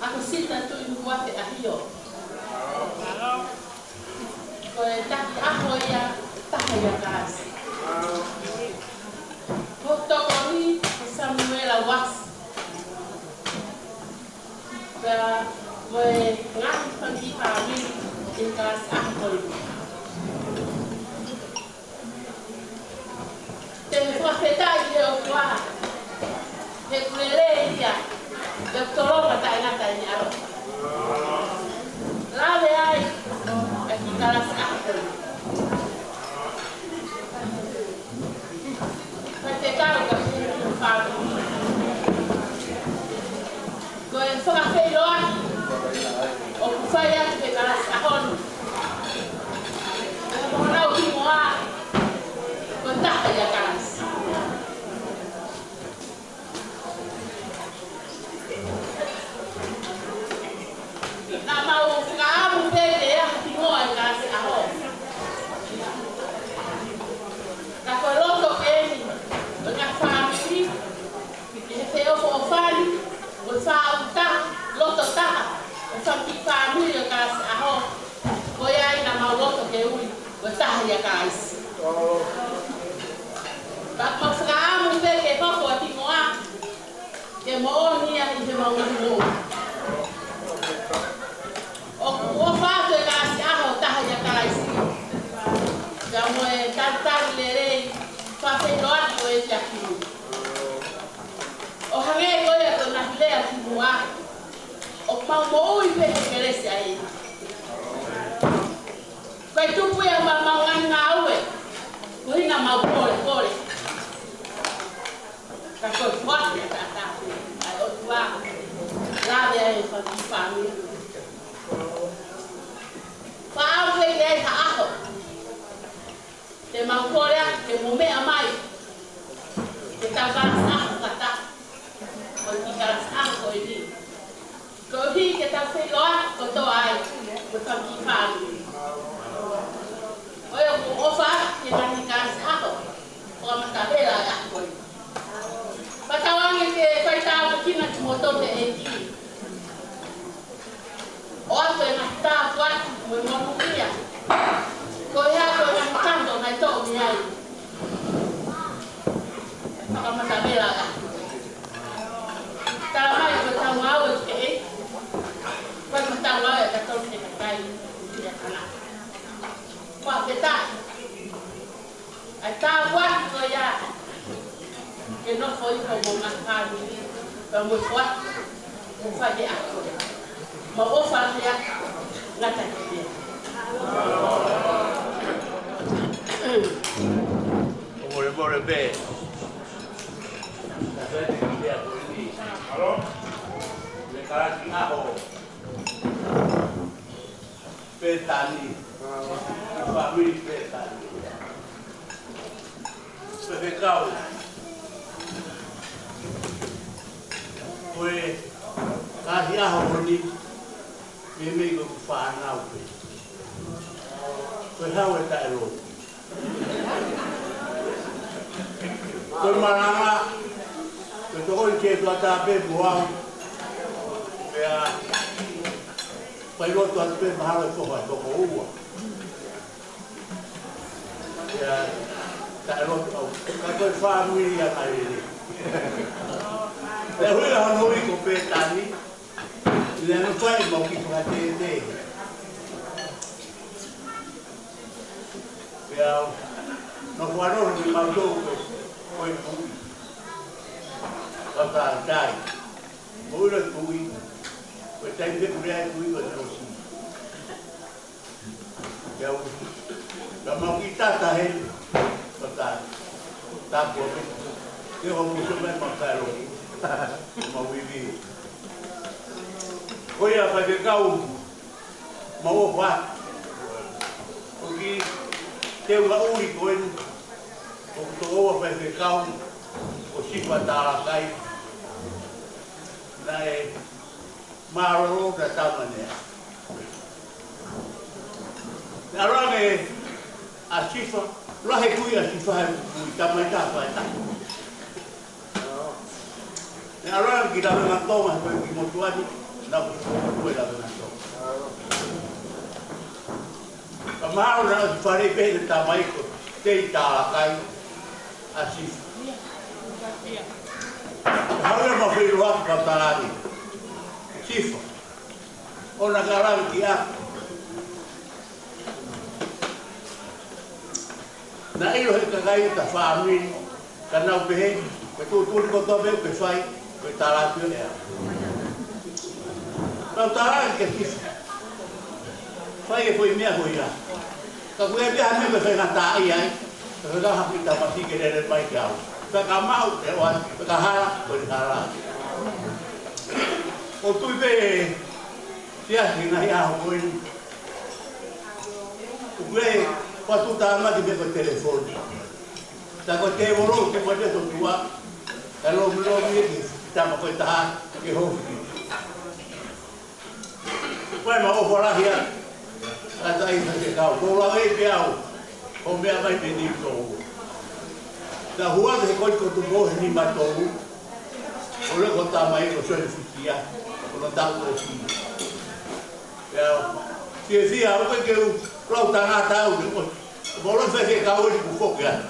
ʻAkosita Tuʻinukuafe ʻAhio. Ko e taki ʻaho ia Taha ʻia Kalaisi. Ko hoku tokoni ko Samuela Uasi. Pea mo e ngaahi fanga kiʻi fāmili ʻi he kalasi ʻaho ko eni. Te u fakafetaʻi ki he ʻOtua, he ʻoku lelei ia, he ʻoku tolonga taʻengata ʻene ʻaloʻofa. Lave ai ʻa e kiʻi kalasi ʻaho ko eni. Fakafetaʻi ka fili fāmili. Ko e fakafeʻiloaki ʻoku fai atu he kalasi ʻaho ni. Ko honau hingoa ko Taha ʻia Kalaisi. Naʻa mau fakaʻamu pē ke ʻi ai ha hingoa ʻi he kalasi ʻaho. Ka ko e loto pē eni ʻo e ngaahi fāmili, ʻi he feʻofoʻofani, ʻo e faʻu taha, loto taha ʻo e fanga kiʻi fāmili ʻo e kalasi ʻaho. Ko ia ai naʻa mau loto ke ui ko e Taha ʻia Kalaisi. Ka mau fakaʻamu pē ke hoko ʻa e hingoa ke moʻoni ia ʻi heʻemau ngaahi moʻui. ʻOku ʻofa atu e kalasi ʻaho Taha ʻia Kalaisi, pea mo e talitali lelei, fakafeʻiloaki ʻo e siasi. ʻO hangē ko ia ko e ngaahi lea kimuʻa, ʻoku mau moʻui pē he kelesi ʻa e ʻEiki. Ko e tupu ia ʻemau ngaahi ngāue, ko e ʻuhinga ʻemau polepole. Ka ko e foaki ʻa e taʻataʻa ʻa e ʻOtua, lave ai e fanga kiʻi fāmili. Fakaʻamu pē ke ʻi ai ha ʻaho te mau kole atu ke mou meʻa mai ke tau kalasi ʻaho fakataha, ʻo e kiʻi kalasi ʻaho ko eni. Koeʻuhi ke tau feʻiloaki kotoa ai mo e fanga kiʻi fāmili. ʻOku ou ʻofa atu ki he ngaahi kalasi ʻaho fakamatavela ʻo e ʻaho ko eni. Fakatauange ke fai tāpuekina kimoutolu ʻe he ʻEiki. ʻOatu e ngaahi tāpuaki mo e monūʻia. Ko e hā ko e ngaahi kando naʻe toʻo mei ai fakamatavela ʻa e ʻaho. Tala mai ko e tau ngāue ki he ʻEiki. Ko e tau ngāue ʻa e tau ki he kakai. Fakafetaʻi. ʻA e tāpuaki ko ia ke nofo ʻi homou ngaahi fāmili, pea mo e foaki mo fai he ʻaho. Mau ʻofa atu ia, ngata ki ia. ʻO molemole pē. Alo? Me kalasi ʻaho. Pētani. Fāmili Pētani. Faifekau. Ko e ka ʻI he ʻaho ni, meimei ko ʻeku fānau pē. Ko e hau e taʻelotu. Ko e malanga, ko e tokoni ke tuata pē mo au. Pea, fai lotu atu pē mahalo e foha toko ua. Ia, taʻelotu au. Ka ko e fāmili ia mai lele. Pea hui la hono ui ko Pētani. Lea no fai mau kiʻi fakatētē. Pea, no fua no ni mau tō ko, ko e kui. Pata tai. Mo ira kui. Ko e taimi pē kuo lea e kui ko e tausi. Pea u, ka mau kiʻi tata he, pata, tapu ake. Ke ho muso mai mau taʻelotu. Mau ivi. Ko ia faifekau, mau ʻofa. ʻOku ke ua ui ko eni. ʻOku tō ua faifekau, ko Sifa Talakai. Naʻe mālōlō ka tama nea. Naʻe ʻalu ange ʻa Sifa, lahi e kui ʻa Sifa he kui tama ʻi taha faʻē taha. Naʻe ʻalu ange ki Lavengatonga, ko e kiʻi motuʻa ni, naʻa ku ko e Lavengatonga. Ka mahalo naʻe ʻosi fale pē ʻene tamai ko Tei Talakai, ʻa Sifa. Haʻu ia mau feʻiloaki pea u tala ange. Sifa. ʻOua naʻa ke lave ki ai. Naʻe ʻilo he kakai ʻeta fāmili, ka nau pehē, ko e tuʻutuʻuni kotoa pē ʻoku ke fai, ko e tala atu ʻe au. Pea u tala ange kia Sifa. Fai e foʻi meʻa ko ia. Ka ko e pē ha meʻa ʻoku ke faingataʻaʻia ai, ka ke kaha ki tamasiʻi ke lele mai kia au. Pea ka maʻu, ʻe ʻoatu, pea ka hala, ko e hala. ʻOku ou tui pē, sia si ngaahi ʻaho ko eni. ʻOku ʻi ai e fatu tāmaki pē ko e telefoni. Tā ko e tēvolo, ke mo te totua. Ka lomilomi e ki tama ko e taha, ke hofi. Ko e mau ʻofa lahi atu. Ka taʻi faifekau. Ko lau e pē au. Ko e meʻa mai pē ni tō. Ka hua te ko i ko tu mo he ni ma tō. Ko le ko tamai ko Sione Fitia. Ko no tau ko si. Ia, fiefia au ke u lau tangata au ke ʻosi. Ko lau faifekau eni kuo foki atu.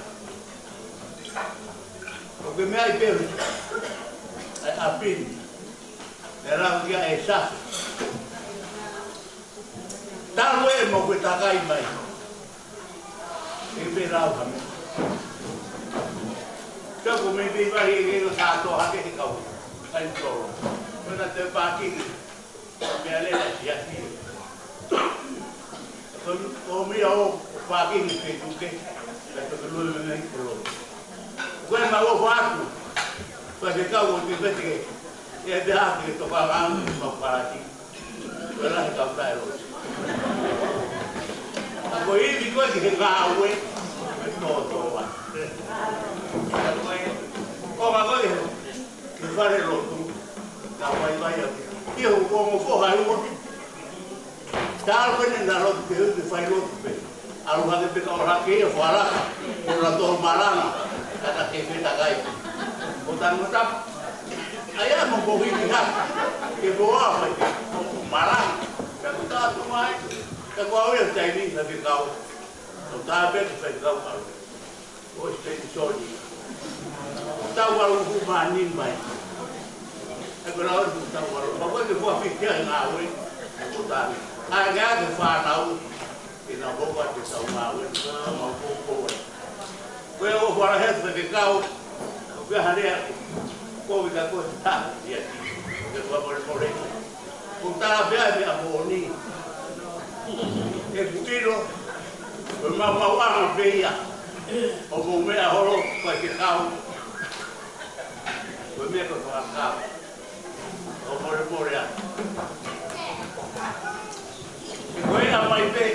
ʻOku ke meaʻi pē ʻa e ʻapi ni. Naʻe lau kia e Safe. Talu e mau ke takai mai. ʻE pē lau ha meʻa. Ka ko e meʻa pē ʻi vali ʻe ke no sātoa hake he kau. Kai tō. Ko na te pākiki. Meʻa lele ʻa e siasi. Ko, ko mia o, o pākiki ke tuke. Ka toke lue me mei kolo. Ko e mau ʻofa atu. Ko e ke kau o te pete ke. ʻE te hake toka ngāu mau parati. Ko e lahi kau taʻelotu. Ko e ivi ko e ki he ngāue. Ko e tōtō a. Ko e, ko ngā ko e, ki he fale lotu. Ka vaivai atu. Ki he hu kongo foha e ua. Talu ʻene na lotu ke hu ke fai lotu pē. ʻAlu hake pē ka ʻola ke ia fualaka, ko la tō malanga, ka ta ke fetakai. Ko tanu ta, ʻa ia mo ko hiki ha, ke ko a fai, ko malanga, ka ko ta atu mai, ka ko au ia taimi ka ke kau, ko ta pē ke fai kau kau. Ko Sipeni Soni. Tau alu hu mani mai. E ko la o tau alu, ma ko ke fua fiki a ngāue, ko ta. ʻA ia ke fānau, ke na hoka te tau mawe, ka mau kōkō ai. Ko e ʻofa lahi atu ke kau, ko e hale aku, ko e ka ko e ta, ia ki, ke kua mole mole. Ko tala pea me a moni. E kutilo, ko e mau mau anga pē ia, ʻo mo meʻa holo, ko e ke kau, ko e meʻa ko e fakakau. ʻO mole mole a. Ko e ʻa mai pē.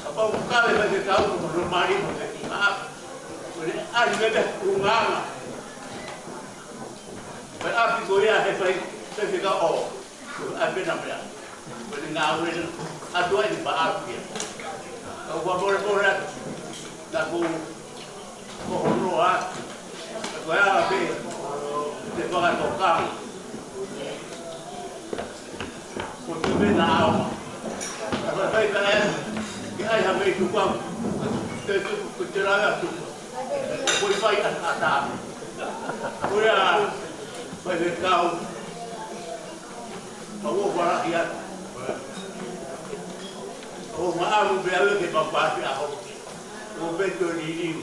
Kapau ko kale mai ke kau ko no mali mo ke ki maa. Ko e ʻali mai pē unganga. Ko e ʻApi ko ia he fai, fai fika o. ʻAi pē na meʻa. Ko e ngāue na. ʻAtu ai ni pa ʻapi ia. Ka ʻoku ou fakamolemole atu. Na ko, ko hono atu. Ka ko e ala pē. Te fakatokanga. Ko te pē na au. Ka fai fai ka e. Ke ʻai ha mei tuku au. Te tuku, ko te rave atu. Ko e fai ʻa, ʻa tā. Ko ia, fai fekau. Mau ʻofa lahi atu. ʻOku mau ʻalu pē au ke mau pāti ʻaho. ʻOku pē tō liliu.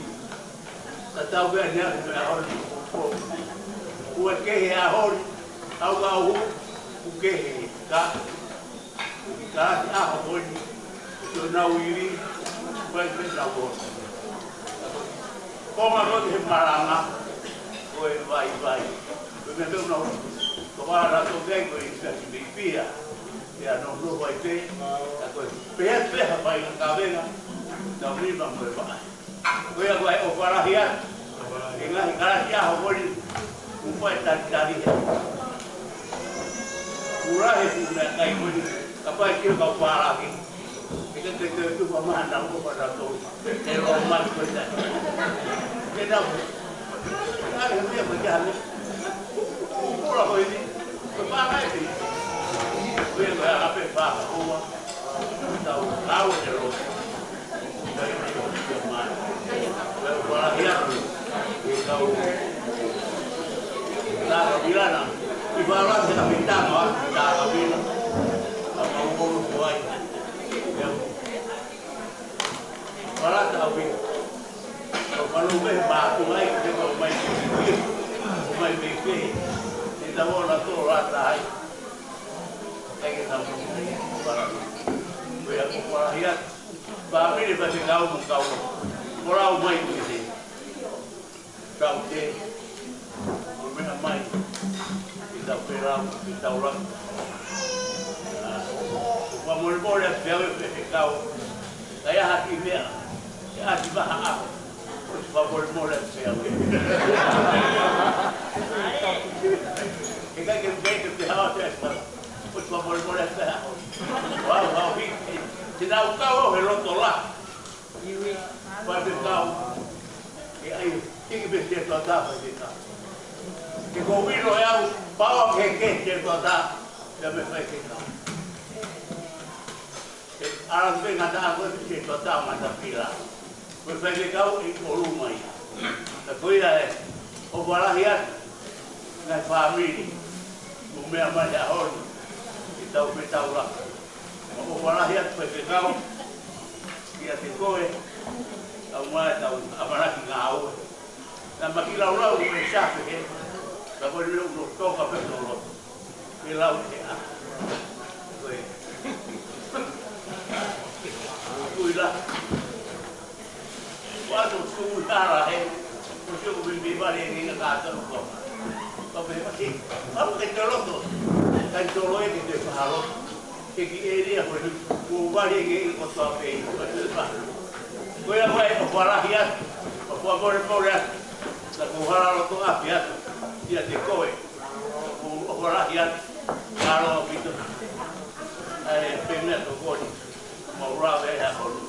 Ka tau pē ʻaneafi pē ʻaho ni. ʻOku kehe ʻaho ni. Au ka au. ʻOku kehe. Ka. Ka ʻi ʻaho ko eni, ʻo nau ivi, vai pē nau ʻosi. Ko ma ko he malanga, ko e vaivai. Ko e meʻa pē nau, ko e vā la tō kai ko e isa ki mei pia. Pea nau nofo ai pē, ka ko e pehē pē ha vai ka kavenga, nau lima mo e vaʻai. Ko ia ko e ʻofa lahi atu. He ngaahi kalasi ʻaho ko eni, ʻoku fai talitali he. ʻOku lahi e fuʻu meʻakai ko eni, ka fai ki he kau fālaki. He ka ke te tuku a maha na ʻofa na tō. He lo mai ko eni. He na ʻofa. He ʻai he meʻa ko e hane. Kula ko eni. Ko e pāngai pē. Ko ia ko e anga pē fakahoa. Tau, tau e lo. Fāmili pea te kau mo kau. Ko lau mai ki he. Tau te. Ko meʻa mai. Ki tau pē lau, ki tau lau. ʻA, ʻoku fakamolemole atu pē au e pē he kau. Ka ʻi ai ha kiʻi meʻa. Ke ʻasi maha ʻaho. ʻOku fakamolemole atu pē au e. He ʻikai ke pehē ke pehē au te ʻasi maha. ʻOku fakamolemole atu pē au. Vau, vau, hiki. Te nau kau au he loto la. Fai pē kau. Ke ʻai, hiki pē te tō tā fai pē kau. Ke ko wilo e au, pau ke ke te tō tā, ia me fai pē kau. Ke ala pē ngata ako te tō tā ngata pila. Ko e fai pē kau ʻi ʻolunga ia. Ka ko ia e, ʻofa lahi atu, ngaahi fāmili, mo meʻa mai he ʻaho ni, ke tau pē tau la. Mau ʻofa lahi atu fai fekau kiate koe, tau mai tau ʻamanaki ngāue. Naʻa ma ki laulau ʻi he safe he, ka ko e leo no toka pē no lo. Ke lau he a. Ko e. Kui la. Kuo ʻosi ʻeku tala he, kuo ʻosi ʻeku mimi vale ni na ka tau ko. Ka pehē mai, ʻalu ke te loto, kai tolo e ke te fahalo. Ke ki area ko ni, kuo vale ke ʻi kotoa pē, ko te pa. Ko ia ko e ʻofa lahi atu, ʻofa molemole atu, na ko hala loto ʻapi atu, kiate koe, ʻofa lahi atu, ʻaloʻofa ʻaupito. ʻAi, pē meʻa tokoni, mau lave ʻa kono.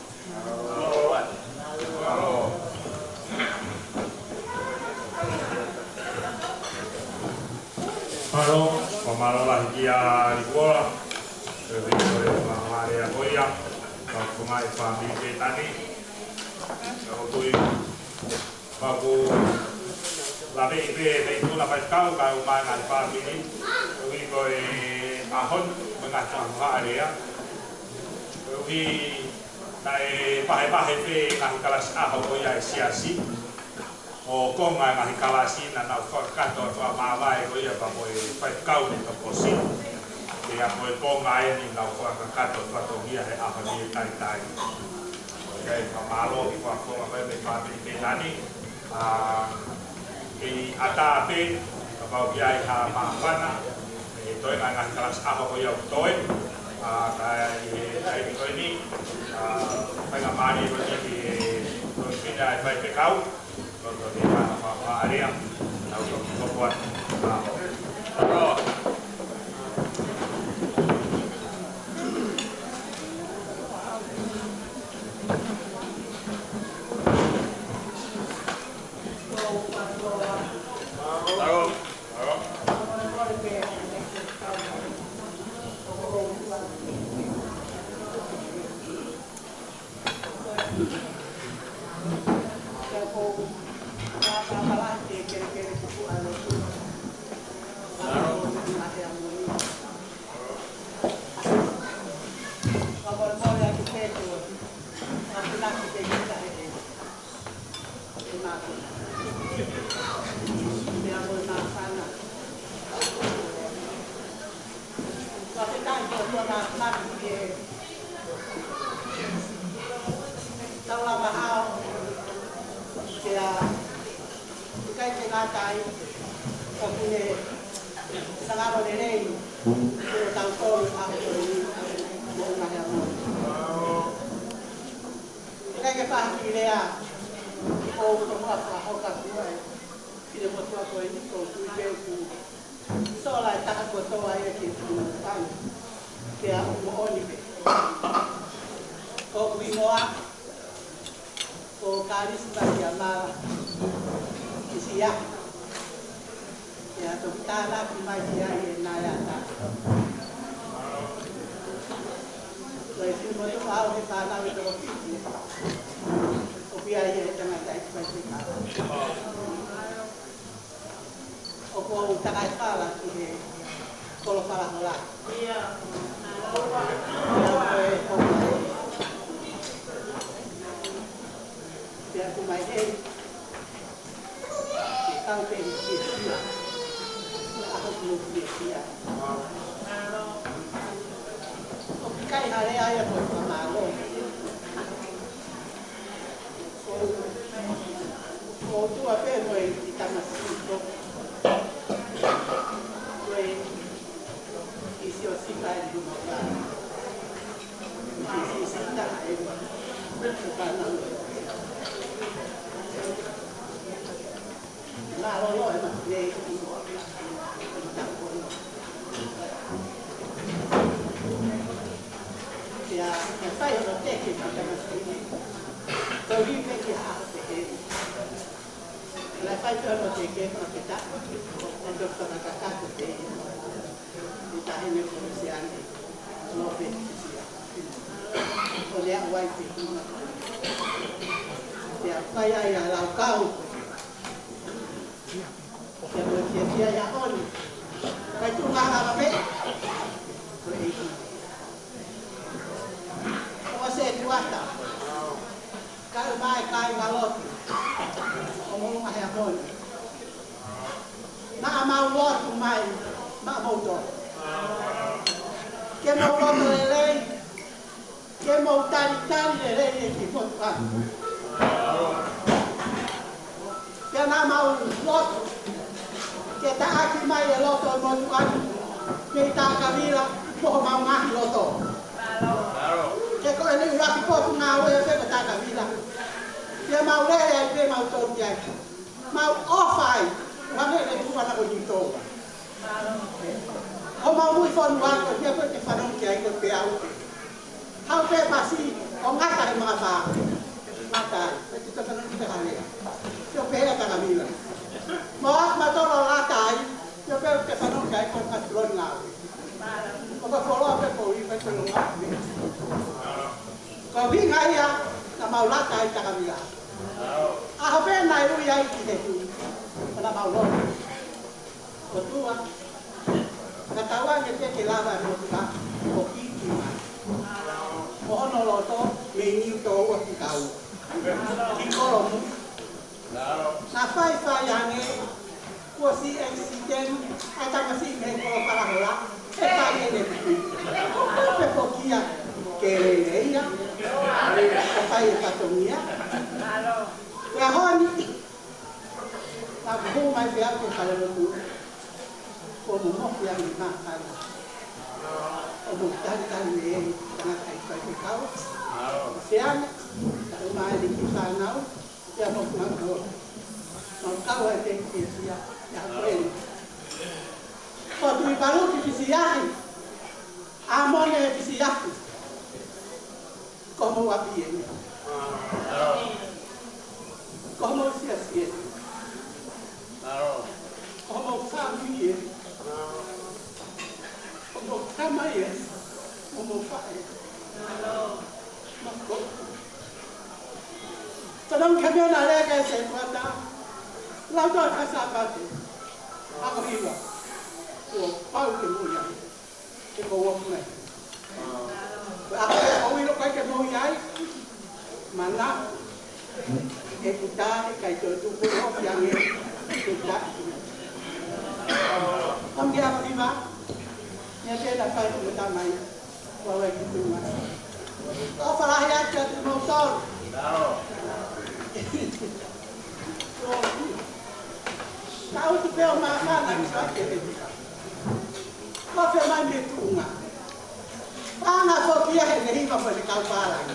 Mālō, mālō lahi kia Likuola. Ko e viko e fakamālō ko ia. Ka ko e ngaahi fāmili pē tani. Ka ko tui. Ka ko lave i pē, pē tuna fai kau, ka u mai ngaahi fāmili. Ko e viko e ʻaho ni, mo e ngaahi fāmili. Ko e Naʻe vahevahe pē ngaahi kalasi ʻaho ko ia ʻe he siasi. ʻO konga e ngaahi kalasi naʻa nau fakakakato atu ʻa māvae ko ia pea mo e faifekau ne tokosiʻi. Pea ko e konga eni naʻa nau fakakakato fatongia he ʻaho ni e talitali. Ko ia e fakamālō ki he konga ko e mei fāmili pē tani. ʻA, kei ʻatā pē, kapau ʻoku ʻi ai ha māfana, ʻe toe ngaahi kalasi ʻaho ko ia ʻoku toe, ʻa, ka ʻi he taimi ko eni, ʻa, faingamālie ko eni ki he, ko e fina e faifekau, ko e, ko e, ko e, ko e, ko e, ko e, ko e, ko e, ko e, Kona maki ke tau lava hao, pea ʻikai ke ngata ai, ʻoku ne ngalo lelei ke tau tolu a ko ni mo na hea mo. ʻIkai ke faʻa ki lea, ʻoku ou faʻa hoka kuai. Ki he motuʻa ko eni, ko Tui Peuku. Sola e taha kotoa ia ki he tuʻunga pani. Pea ʻoku moʻoni pē. Ko ʻeku hingoa, ko Kalisi Masiamala Kisia. Pea toki tānaki mai ki ai ʻe Naiata. Ko e finemotuʻa au he fānau ʻe toko fitu. ʻOku ʻi ai e tangataʻeiki faifekau. ʻOku ou takaefala ki he kolo falahola. ʻIo. Pea ko e, ko e, pea ko mai he, ke kau pē he fiefia. Ko e ʻaho ki he fiefia. ʻOku ʻikai ha lea ia ko e fakamālō. Ko, ko ʻOtua pē mo e kiʻi tamasiʻi ko. Ko e kiʻi siosita ʻi he luma ka. Kiʻi siosita ʻi he luma ka. Mālō e mate. Pea, pea fai hono teke ki he tamasiʻi. Tau hiki ki ha ʻaho pehē. Pea fai hono teke, pea ke ta. Pea toki fakakakato pē. ʻI taʻahine ko Lusiane. Lopeti Kisia. Ko lea wai pē. Pea fai ai ʻa e laukau. Ke mo fiefia ia ʻoni. Kai tu ngā ngā pē. Ko e ʻEiki. ʻOua se tuata. Kai mai kai ngā lotu. ʻO mo ngā hea ʻoni. Naʻa mau lotu mai. Naʻa mau tō. Ke mau lotu lelei. Ke mau talitali lelei e kiʻi motuʻa ni. Pea naʻa mau lotu ke taʻaki mai e loto e motuʻa ni mei Takavila mo homau ngaahi loto. He ko eni ʻuluaki potu ngāue pē ko Takavila. Pea mau lele ai pē mau tō ki ai. Mau ʻofa ai, ʻuhinga he tuʻunga ko eni tō. Ko mau mui fonu ako, ia ko e fanongo ki ai ko e peau. Hau pē pasi, ʻo ngata he maka pā. Ngata ai, ʻe te fanongo ki te kalea. Te o pehē ʻa Takavila. Mau ʻoatu matolo lata ai, te o pehē te fanongo ki ai ko e ngata tulon ngāue. ʻO ka koloa pē ko i, ka koloa pē. Ko e ʻuhinga ia, naʻa mau lata ai Takavila. ʻAho pē naʻe ui ai ki he hui. Naʻa mau lotu. ʻOtua, ka tauange pē ke lava e motuʻa, ʻo kiki mai. Mo hono loto, mei Niutōua ki Kaua. Ki Kolomu. Naʻa faifai ange, kuo siʻi ʻekisiteni, ʻa e tamasiʻi mei he kolo falahola, ʻe fai ʻene piki. Pe foki ia, ke lele ia, ʻo fai e fatongia. Pea honi, naʻa ku hū mai pē au ki he fale lotu. Kuo momohi ange mākana. ʻO mo talitali mei ai, tangataʻeiki faifekau. Siana, ka u mai ni ki fānau. Ia mo ku ngā kau. Mau kau ai te ki ia, ia ko eni. Ko Tuʻivalu ki Fisiaki. ʻA Mone Fisiaki. Ko mo wa pie ni. Ko mo sia sia ni. Ko mo fāmili ē. Ko mo tamai ē. Ko mo faʻē. Mako. Tadam kamia na lea kai se kuata. Lau tō ka Sāpate. Ako hiva. Kuo pau ke mui ai. Ke ko wa mai. Ko ako ke ko ilo kai ke mui ai. Mana. ʻE kuta, ʻe kai tō tuku o ki ange. Kuta. Kam ke ako hiva. Nia te na fai kuta mai. Ko e ki tuʻa. ʻOfa lahi atu kiate kimoutolu. Ka ʻoku pē ʻo māfana ki sake. Ko e fē mai mei tuʻunga. Paʻanga foki ia heʻene hiva mo ʻene kau pālangi.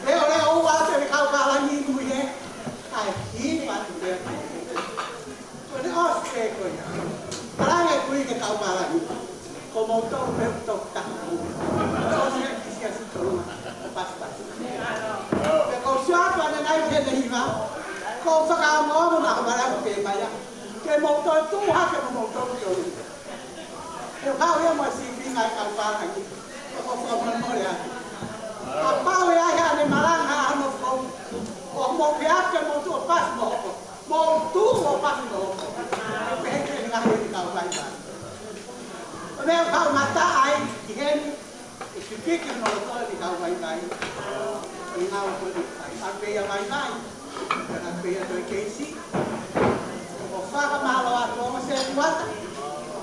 Pea ʻoku ou ʻoatu ʻa e kau pālangi mui he. ʻAi, hiva atu pē. Ko ʻene ʻosi pē ko ia. Pālangi kui ke kau pālangi. Ko moutolu pē ʻoku toki taha. Ko ʻosi ʻa e kiʻi siasi tolu. Pasipasi. Pea ko e sio atu ʻanenai heʻene hiva. Ko e fakaʻamu ʻa e pālangi pē mai ia. Ke moutolu tuʻu hake mo moutolu ki ʻolunga. He ʻoku haʻu ia mo e sīpinga ʻa e kau pālangi. Ko e fakamolemole atu. Kapau ʻe ʻi ai haʻane malanga ʻa hono foʻou. ʻO mou pehē ke mou tuʻu ʻo pasi mo hoko. Mou tuʻu ʻo pasi mo hoko. ʻE pehē ki he ngaahi ʻe kau vaivai. ʻO meʻa ʻoku haʻu mata ai ki heni. ʻE sipiki mo loto ʻi kau vaivai. ʻI ngau ko ni. ʻAi, ʻa pē ia vaivai. ʻA pē ia toe keisi. ʻOku fakamālō atu ʻo se tuata. ʻOku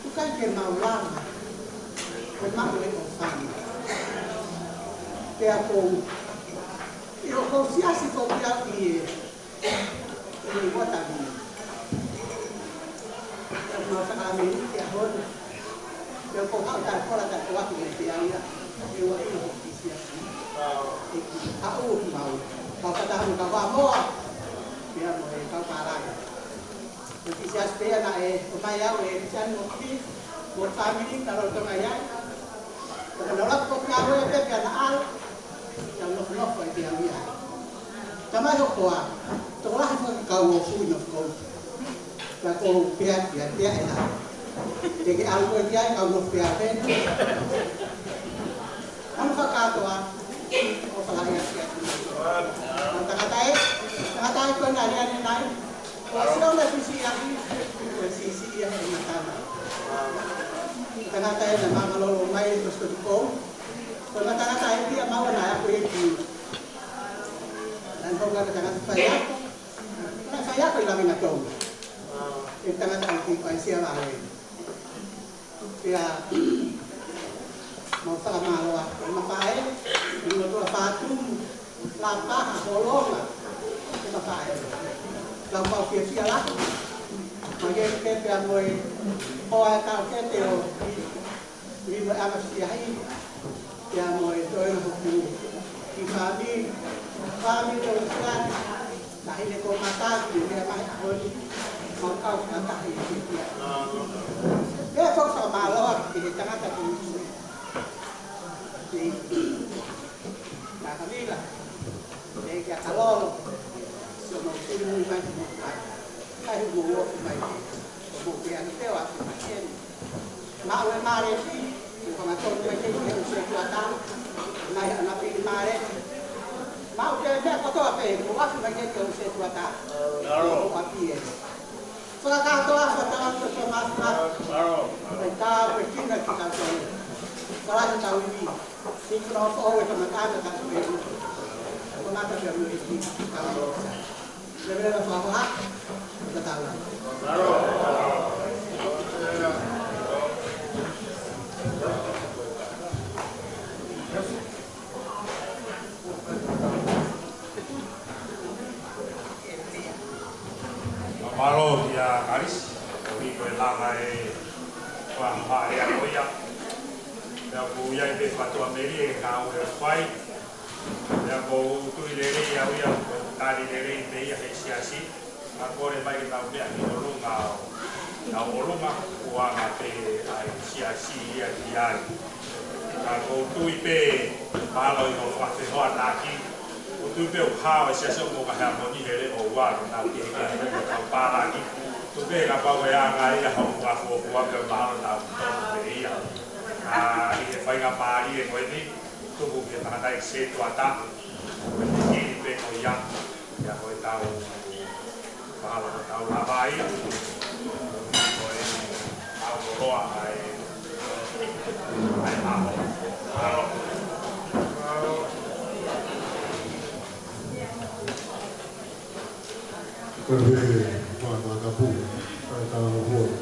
ʻikai ke mau lava. Ko mau e ʻofa ni. Pea ko u. ʻIo ko siasi ko kia ki e. ʻI he uata ni. Pea mau saka meni ki a hon. Pea ko hau ta kola ta koa ki me te aia. E ua ina ho ki siasi. E ki hau mau. Kau kata hau kau moa. Pea mo e kau pālangi. Ko e kiʻi siasi pē ia naʻe ʻomai au ʻe Richard mo Cliff, mo e fāmili, na lo tonga ia. Ko na la ko pia ue pe pia na al, na lo lo ko pia ia. Tamai ho koa, to la ko kau o fui no ko. Ka ko pia pia pia e na. Te ke al ko pia kau no pia pe. Ano fakatoa, ʻofa lahi atu kiate kimoutolu. Tangata ē, tangata ē ko na lea ni nai. Ko e sio me pisi ahi, ko e sisi ia he matana. Tangata ē na mālōlō mai, ko e sio kou. Ko e tangata ē pia mau na ia ko e ki. Na no ka tangata fai ako. Na fai ako i langi na tau. E tangata ē ki ko e sia vale. Pea mau fakamālō atu, ʻe mafae, ʻi loto ʻa Fatumu, Lapaha, Holonga, ʻe mafae. Lau mau fiefia lahi, mau ke ke pea mo e, ʻo e tau ke te o, ʻi mo e anga fiahi, pea mo e toe na hoku, ki fāmili, fāmili o Sila, Tahi ne ko mata ki he mea mai ʻaho ni, mau kau fakataha ʻi he kia. Pea ko fakamālō ki he tangata ko Tui. Ka ka mila, e kia Kalolo, sio mau tui mui mai ki mo kai. Kai mo uo ki mai ki. Ko mo ke anu teo a ki mai keni. Mau e Malesi, ko ka matonu mai ke ke use tuata, mai ana pili Malesi. Mau ke mea kotoa pē, ko afi mai ke ke use tuata. Ko afi e. Fakakātoa, fakatau to to mas mas. Mai tā, ko e kina ki ka tonu. Kala ki tau iwi. Sīkino ko ʻoe ka matana ka tue. Ko mata pē mo e ki ka tonu. Mālō kia Kalisi, ko hiko e langa e kuaha e ako ia. Pea ko ia i pe fatua meri e kau e fai. Pea ko u tui lelei au ia, ko tali lelei pē ia he siasi. Ka kole mai ke tau meʻa ki ʻolunga ʻo, ʻa ʻolunga, ʻo anga pē ʻa e siasi ia ki ai. Ka ko u tui pē, mahalo ʻi hoʻo fakafehoanaki, ko u tui pē ʻoku hao e siasi ʻo mo ka hea moni hele ʻo uaro, nau ke ke hele mo kau pālangi. Tui pē kapau ʻe anga ia hoʻo fuofua pē mahalo nau tonu pē ia. Ka ʻi he faingamālie ko eni, tuku ke tangata ʻi se tuata, ko e tiki pē ko ia, ia ko e tau, mahalo ko e tau lava ia, ko e tau loloa ai, ai ʻaho, mahalo. Ko e hē, ko e matapu, ko e tau loloa.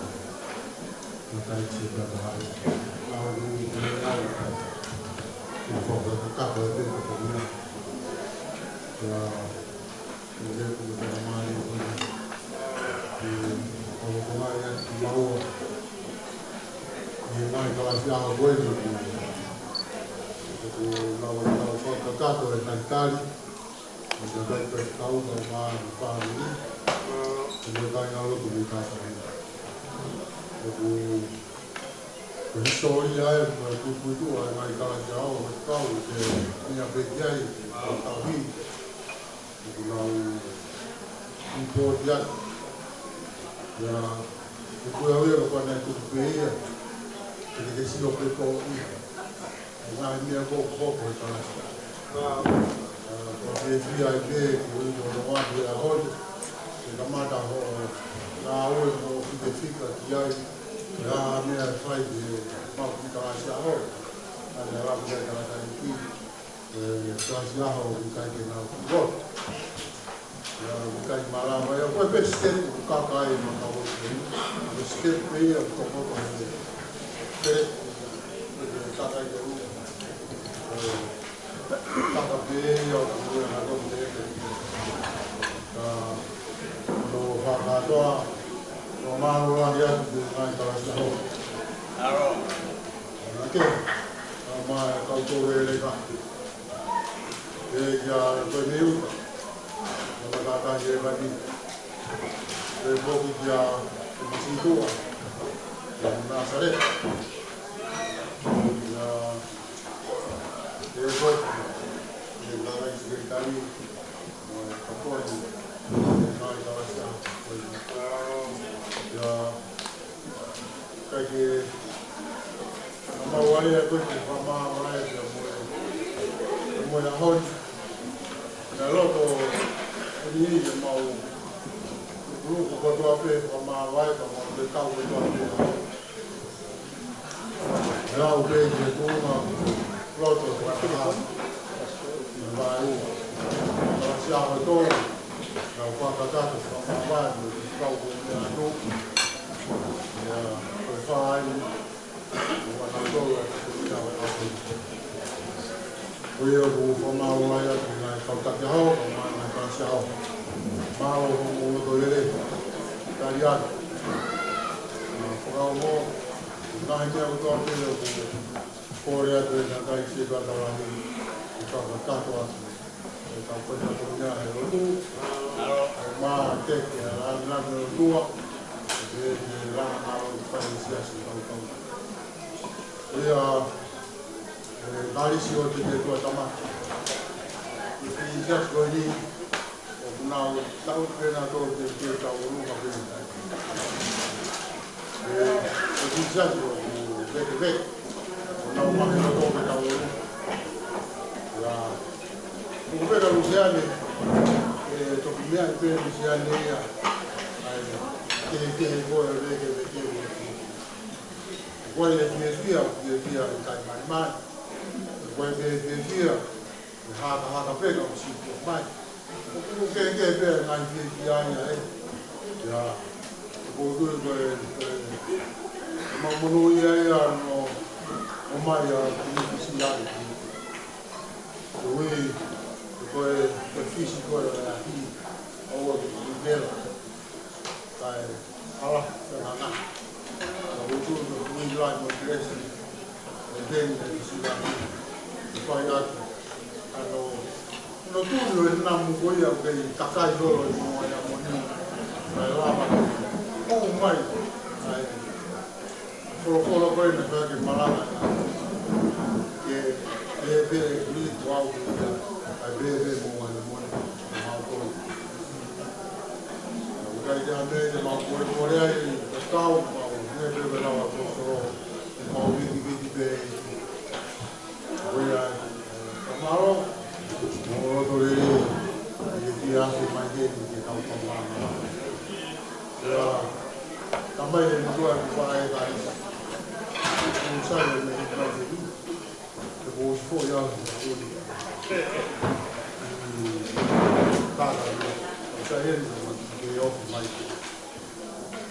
Matai se tau ai. Au, au, Ka ko e pē ko ia. Ia, ko e pē ko e pē mai ko ia. Ke ʻoku ʻomai atu kimaua ʻi he ngaahi kalasi ʻaho ko eni, ʻoku lau, lau fakakakato e ngaahi tali. Ko e ngaahi tali ko e kau ka ma ni pāmi. Ko e ngaahi kāingalotu ni kātaki. ʻOku ko e hisitōlia ē, ko e kupuitu ʻa e ngaahi kalasi ʻaho, ko e kau ke meʻa pē ki ai, ko e tauhi, ʻoku nau ʻi pō ki ai. Ia, ʻoku ʻi ai ʻa e kapau naʻe tuku pē ia, ke te ke sio pē ko ia. ʻA e ngaahi meʻa ko, ko, ko e kalasi. ʻA, ko e fiefia ai pē, ke ui mo no atu e ʻaho ni. Ke kamata hoʻo ngāue mo fika fika ki ai. ʻA e meʻa ʻe fai ke mau ki kalasi ʻaho. ʻA e meʻa lau ki ai kalasi ki. ʻE, kalasi ʻaho ʻoku ʻikai ke nau ki loto. ʻIo, ʻikai malava ia, ko e pē step ʻoku kaka ai ma ka o te. Ko e step pē ia ʻoku toko ko he. Pē, ʻe kaka ai ke u. ʻE, kaka pē ia ʻoku ui ana ko te. Ka, no fakatoa, no mālō lahi atu ki he ngaahi kalasi ʻaho. Aro. Ana ke, ʻa ma e kau tō lele ka. ʻE kia ko e meuta. Ko e kākā he vani. ʻE foki kia ko e masitua. Kia Nasare. Kia ʻe foki. ʻE kākā he sekelitali. Mo e kapoi. ʻE kākā he kalasi ʻaho. Kapoi. Kia ʻIkai ke ʻamau ai ʻa e koe ke fakamāvae pea mo e, pea mo e ʻaho ni. Naʻe loto eni ke mau lukuluku kotoa pē fakamāvae pea mau te kau kotoa pē. Naʻe lau pē ke tuʻunga loto fakataha. Naʻe vaeua. Kalasi ʻaho ʻe tolu. Naʻe fakakakato fakamāvae mo e kau ko e meʻa atu. Ia, ko e fā ai. Ko ia ʻoku fakamālō ai ʻa e ngaahi kau taki ʻaho, mo e ngaahi kalasi ʻaho. Mālō hoʻomou loto lelei. Tali atu. Ā, fakaongo, ngaahi meʻa kotoa pē ʻoku kole atu e kakai Setuata Lahi, ʻe fakakakato atu. ʻE kau fai atu meʻa he lotu. ʻE ma teke ʻa e lāngilangi ʻo e ʻOtua. ʻE, ʻe langa ngalo ʻi fai e siasi kau kau. Ia, ʻe kalisi ʻo te te tua tamaki. ʻI he siasi ko eni, ʻoku nau tau pē na tō te te tau ʻolunga pē. ʻE, ʻe siasi ʻoku veke veke. ʻOku nau mahi na tō pē tau ʻolunga. Ia, ʻoku pē ka Lusiane, ʻe toki meʻa ʻi pē Lusiane ia. ʻAi, ke, ke, ko e veke veke. Ko e fiefia, fiefia ʻikai maimai. Ko e fiefia, ʻe haka haka pē ka ʻosi ko mai. ʻOku ke ke pē ngaahi fiefia ia ē. Ia, ko tu ko e, ko e, mau monū ia ia no, ʻomai ia, ki ni kisi ia ē. Ko e, ko e, ko e fisi ko e, ʻa e ahi, ʻo e, ko e vela. Kae hala, kae ngana. Ka ʻoku tuʻu ko e kui lai mo e kelesi. E teni, e kisi la. E fai atu. Ano, no tuʻu no e namu ko ia ʻoku kei kakai lolo ʻi mo ia mo ni. Kae lava. ʻO mai. Kae. Folofola ko ē naʻe fai ke malanga. Ke, ke pē ʻe kuli ko au ko ia. Kae pē pē mo ia mo ni. Mau ko. ʻIkai ke ʻi ai ha meʻa te mau kolekole ai, ʻe kau, mau, ne pē pē lau ʻaposetolo, mau vitiviti pē. Ko ia, ʻe, ka mālō, mo loto lelei, ʻe ke afe mai ke ni ke kau kau māmā. Ia, tamai he motuʻa ki fā e kalisi. Ko sai e meʻa mai ke ni. Te ko si fo ia, ko ni. Tata, ko sai e ni, ko ke ofi mai.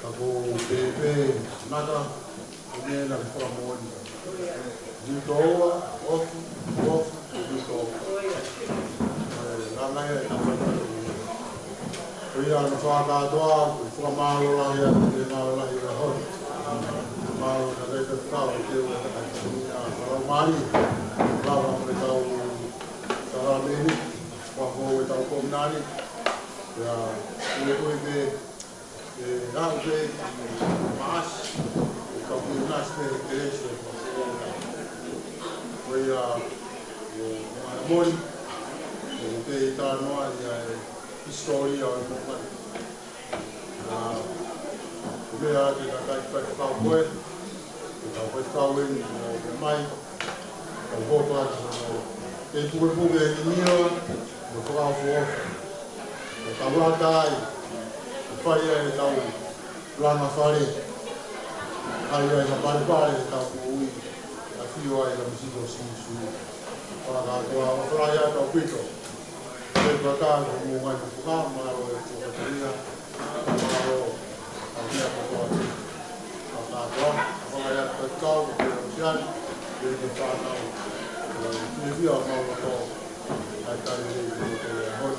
Ka ko pē pē, naka, ko ne na fakamoʻoni. Ni toa, ofi, ofi, Ko e langa ia e tau fai. Ko ia ʻoku fakakātoa, ko e fakamālō lahi atu, ko e mālō lahi ʻo e ʻaho ni. Mālō na kai ta kau, ke ua ta kai ta ni a, mālō mālie. Lava mo e tau, tala meni, kua ko e tau kominani. Ia, ko e ko e ke, e, nau ke, maas, ka kui nas ke, ke se, ko ia, ko, ko ana mori, ko ke i tā noa, ia, e, histori ʻo e mokani. Ia, ko mea ake ka kai kai kau koe, ko kau kai kau eni, ko ke mai, Ka hoko atu ʻo e pukepuke e ninia, mo fakaʻofoʻofa. Mo tauʻatāina, ʻo fai ai e tau langa fale. ʻAi ai ha palepale e tau moʻui, ʻafio ai ka misipo Sīsū. Fakakātoa, ʻofa lahi atu ʻaupito. Ke fakakātoa mo ngai mo fakamaau e fuakatahia. Mālō, ʻa ia ko koe. Fakakātoa, ʻofa lahi atu kau, ko e ʻusiani, ke ke fānau. Ke fia mau loto, ʻai kai e lei, ke ke hoi,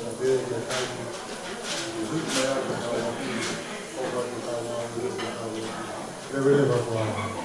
na ke ke kai, ke hiki mai atu kau ʻapi, ʻofa ke kau mau, ke kau ʻapi. Leve leva koe.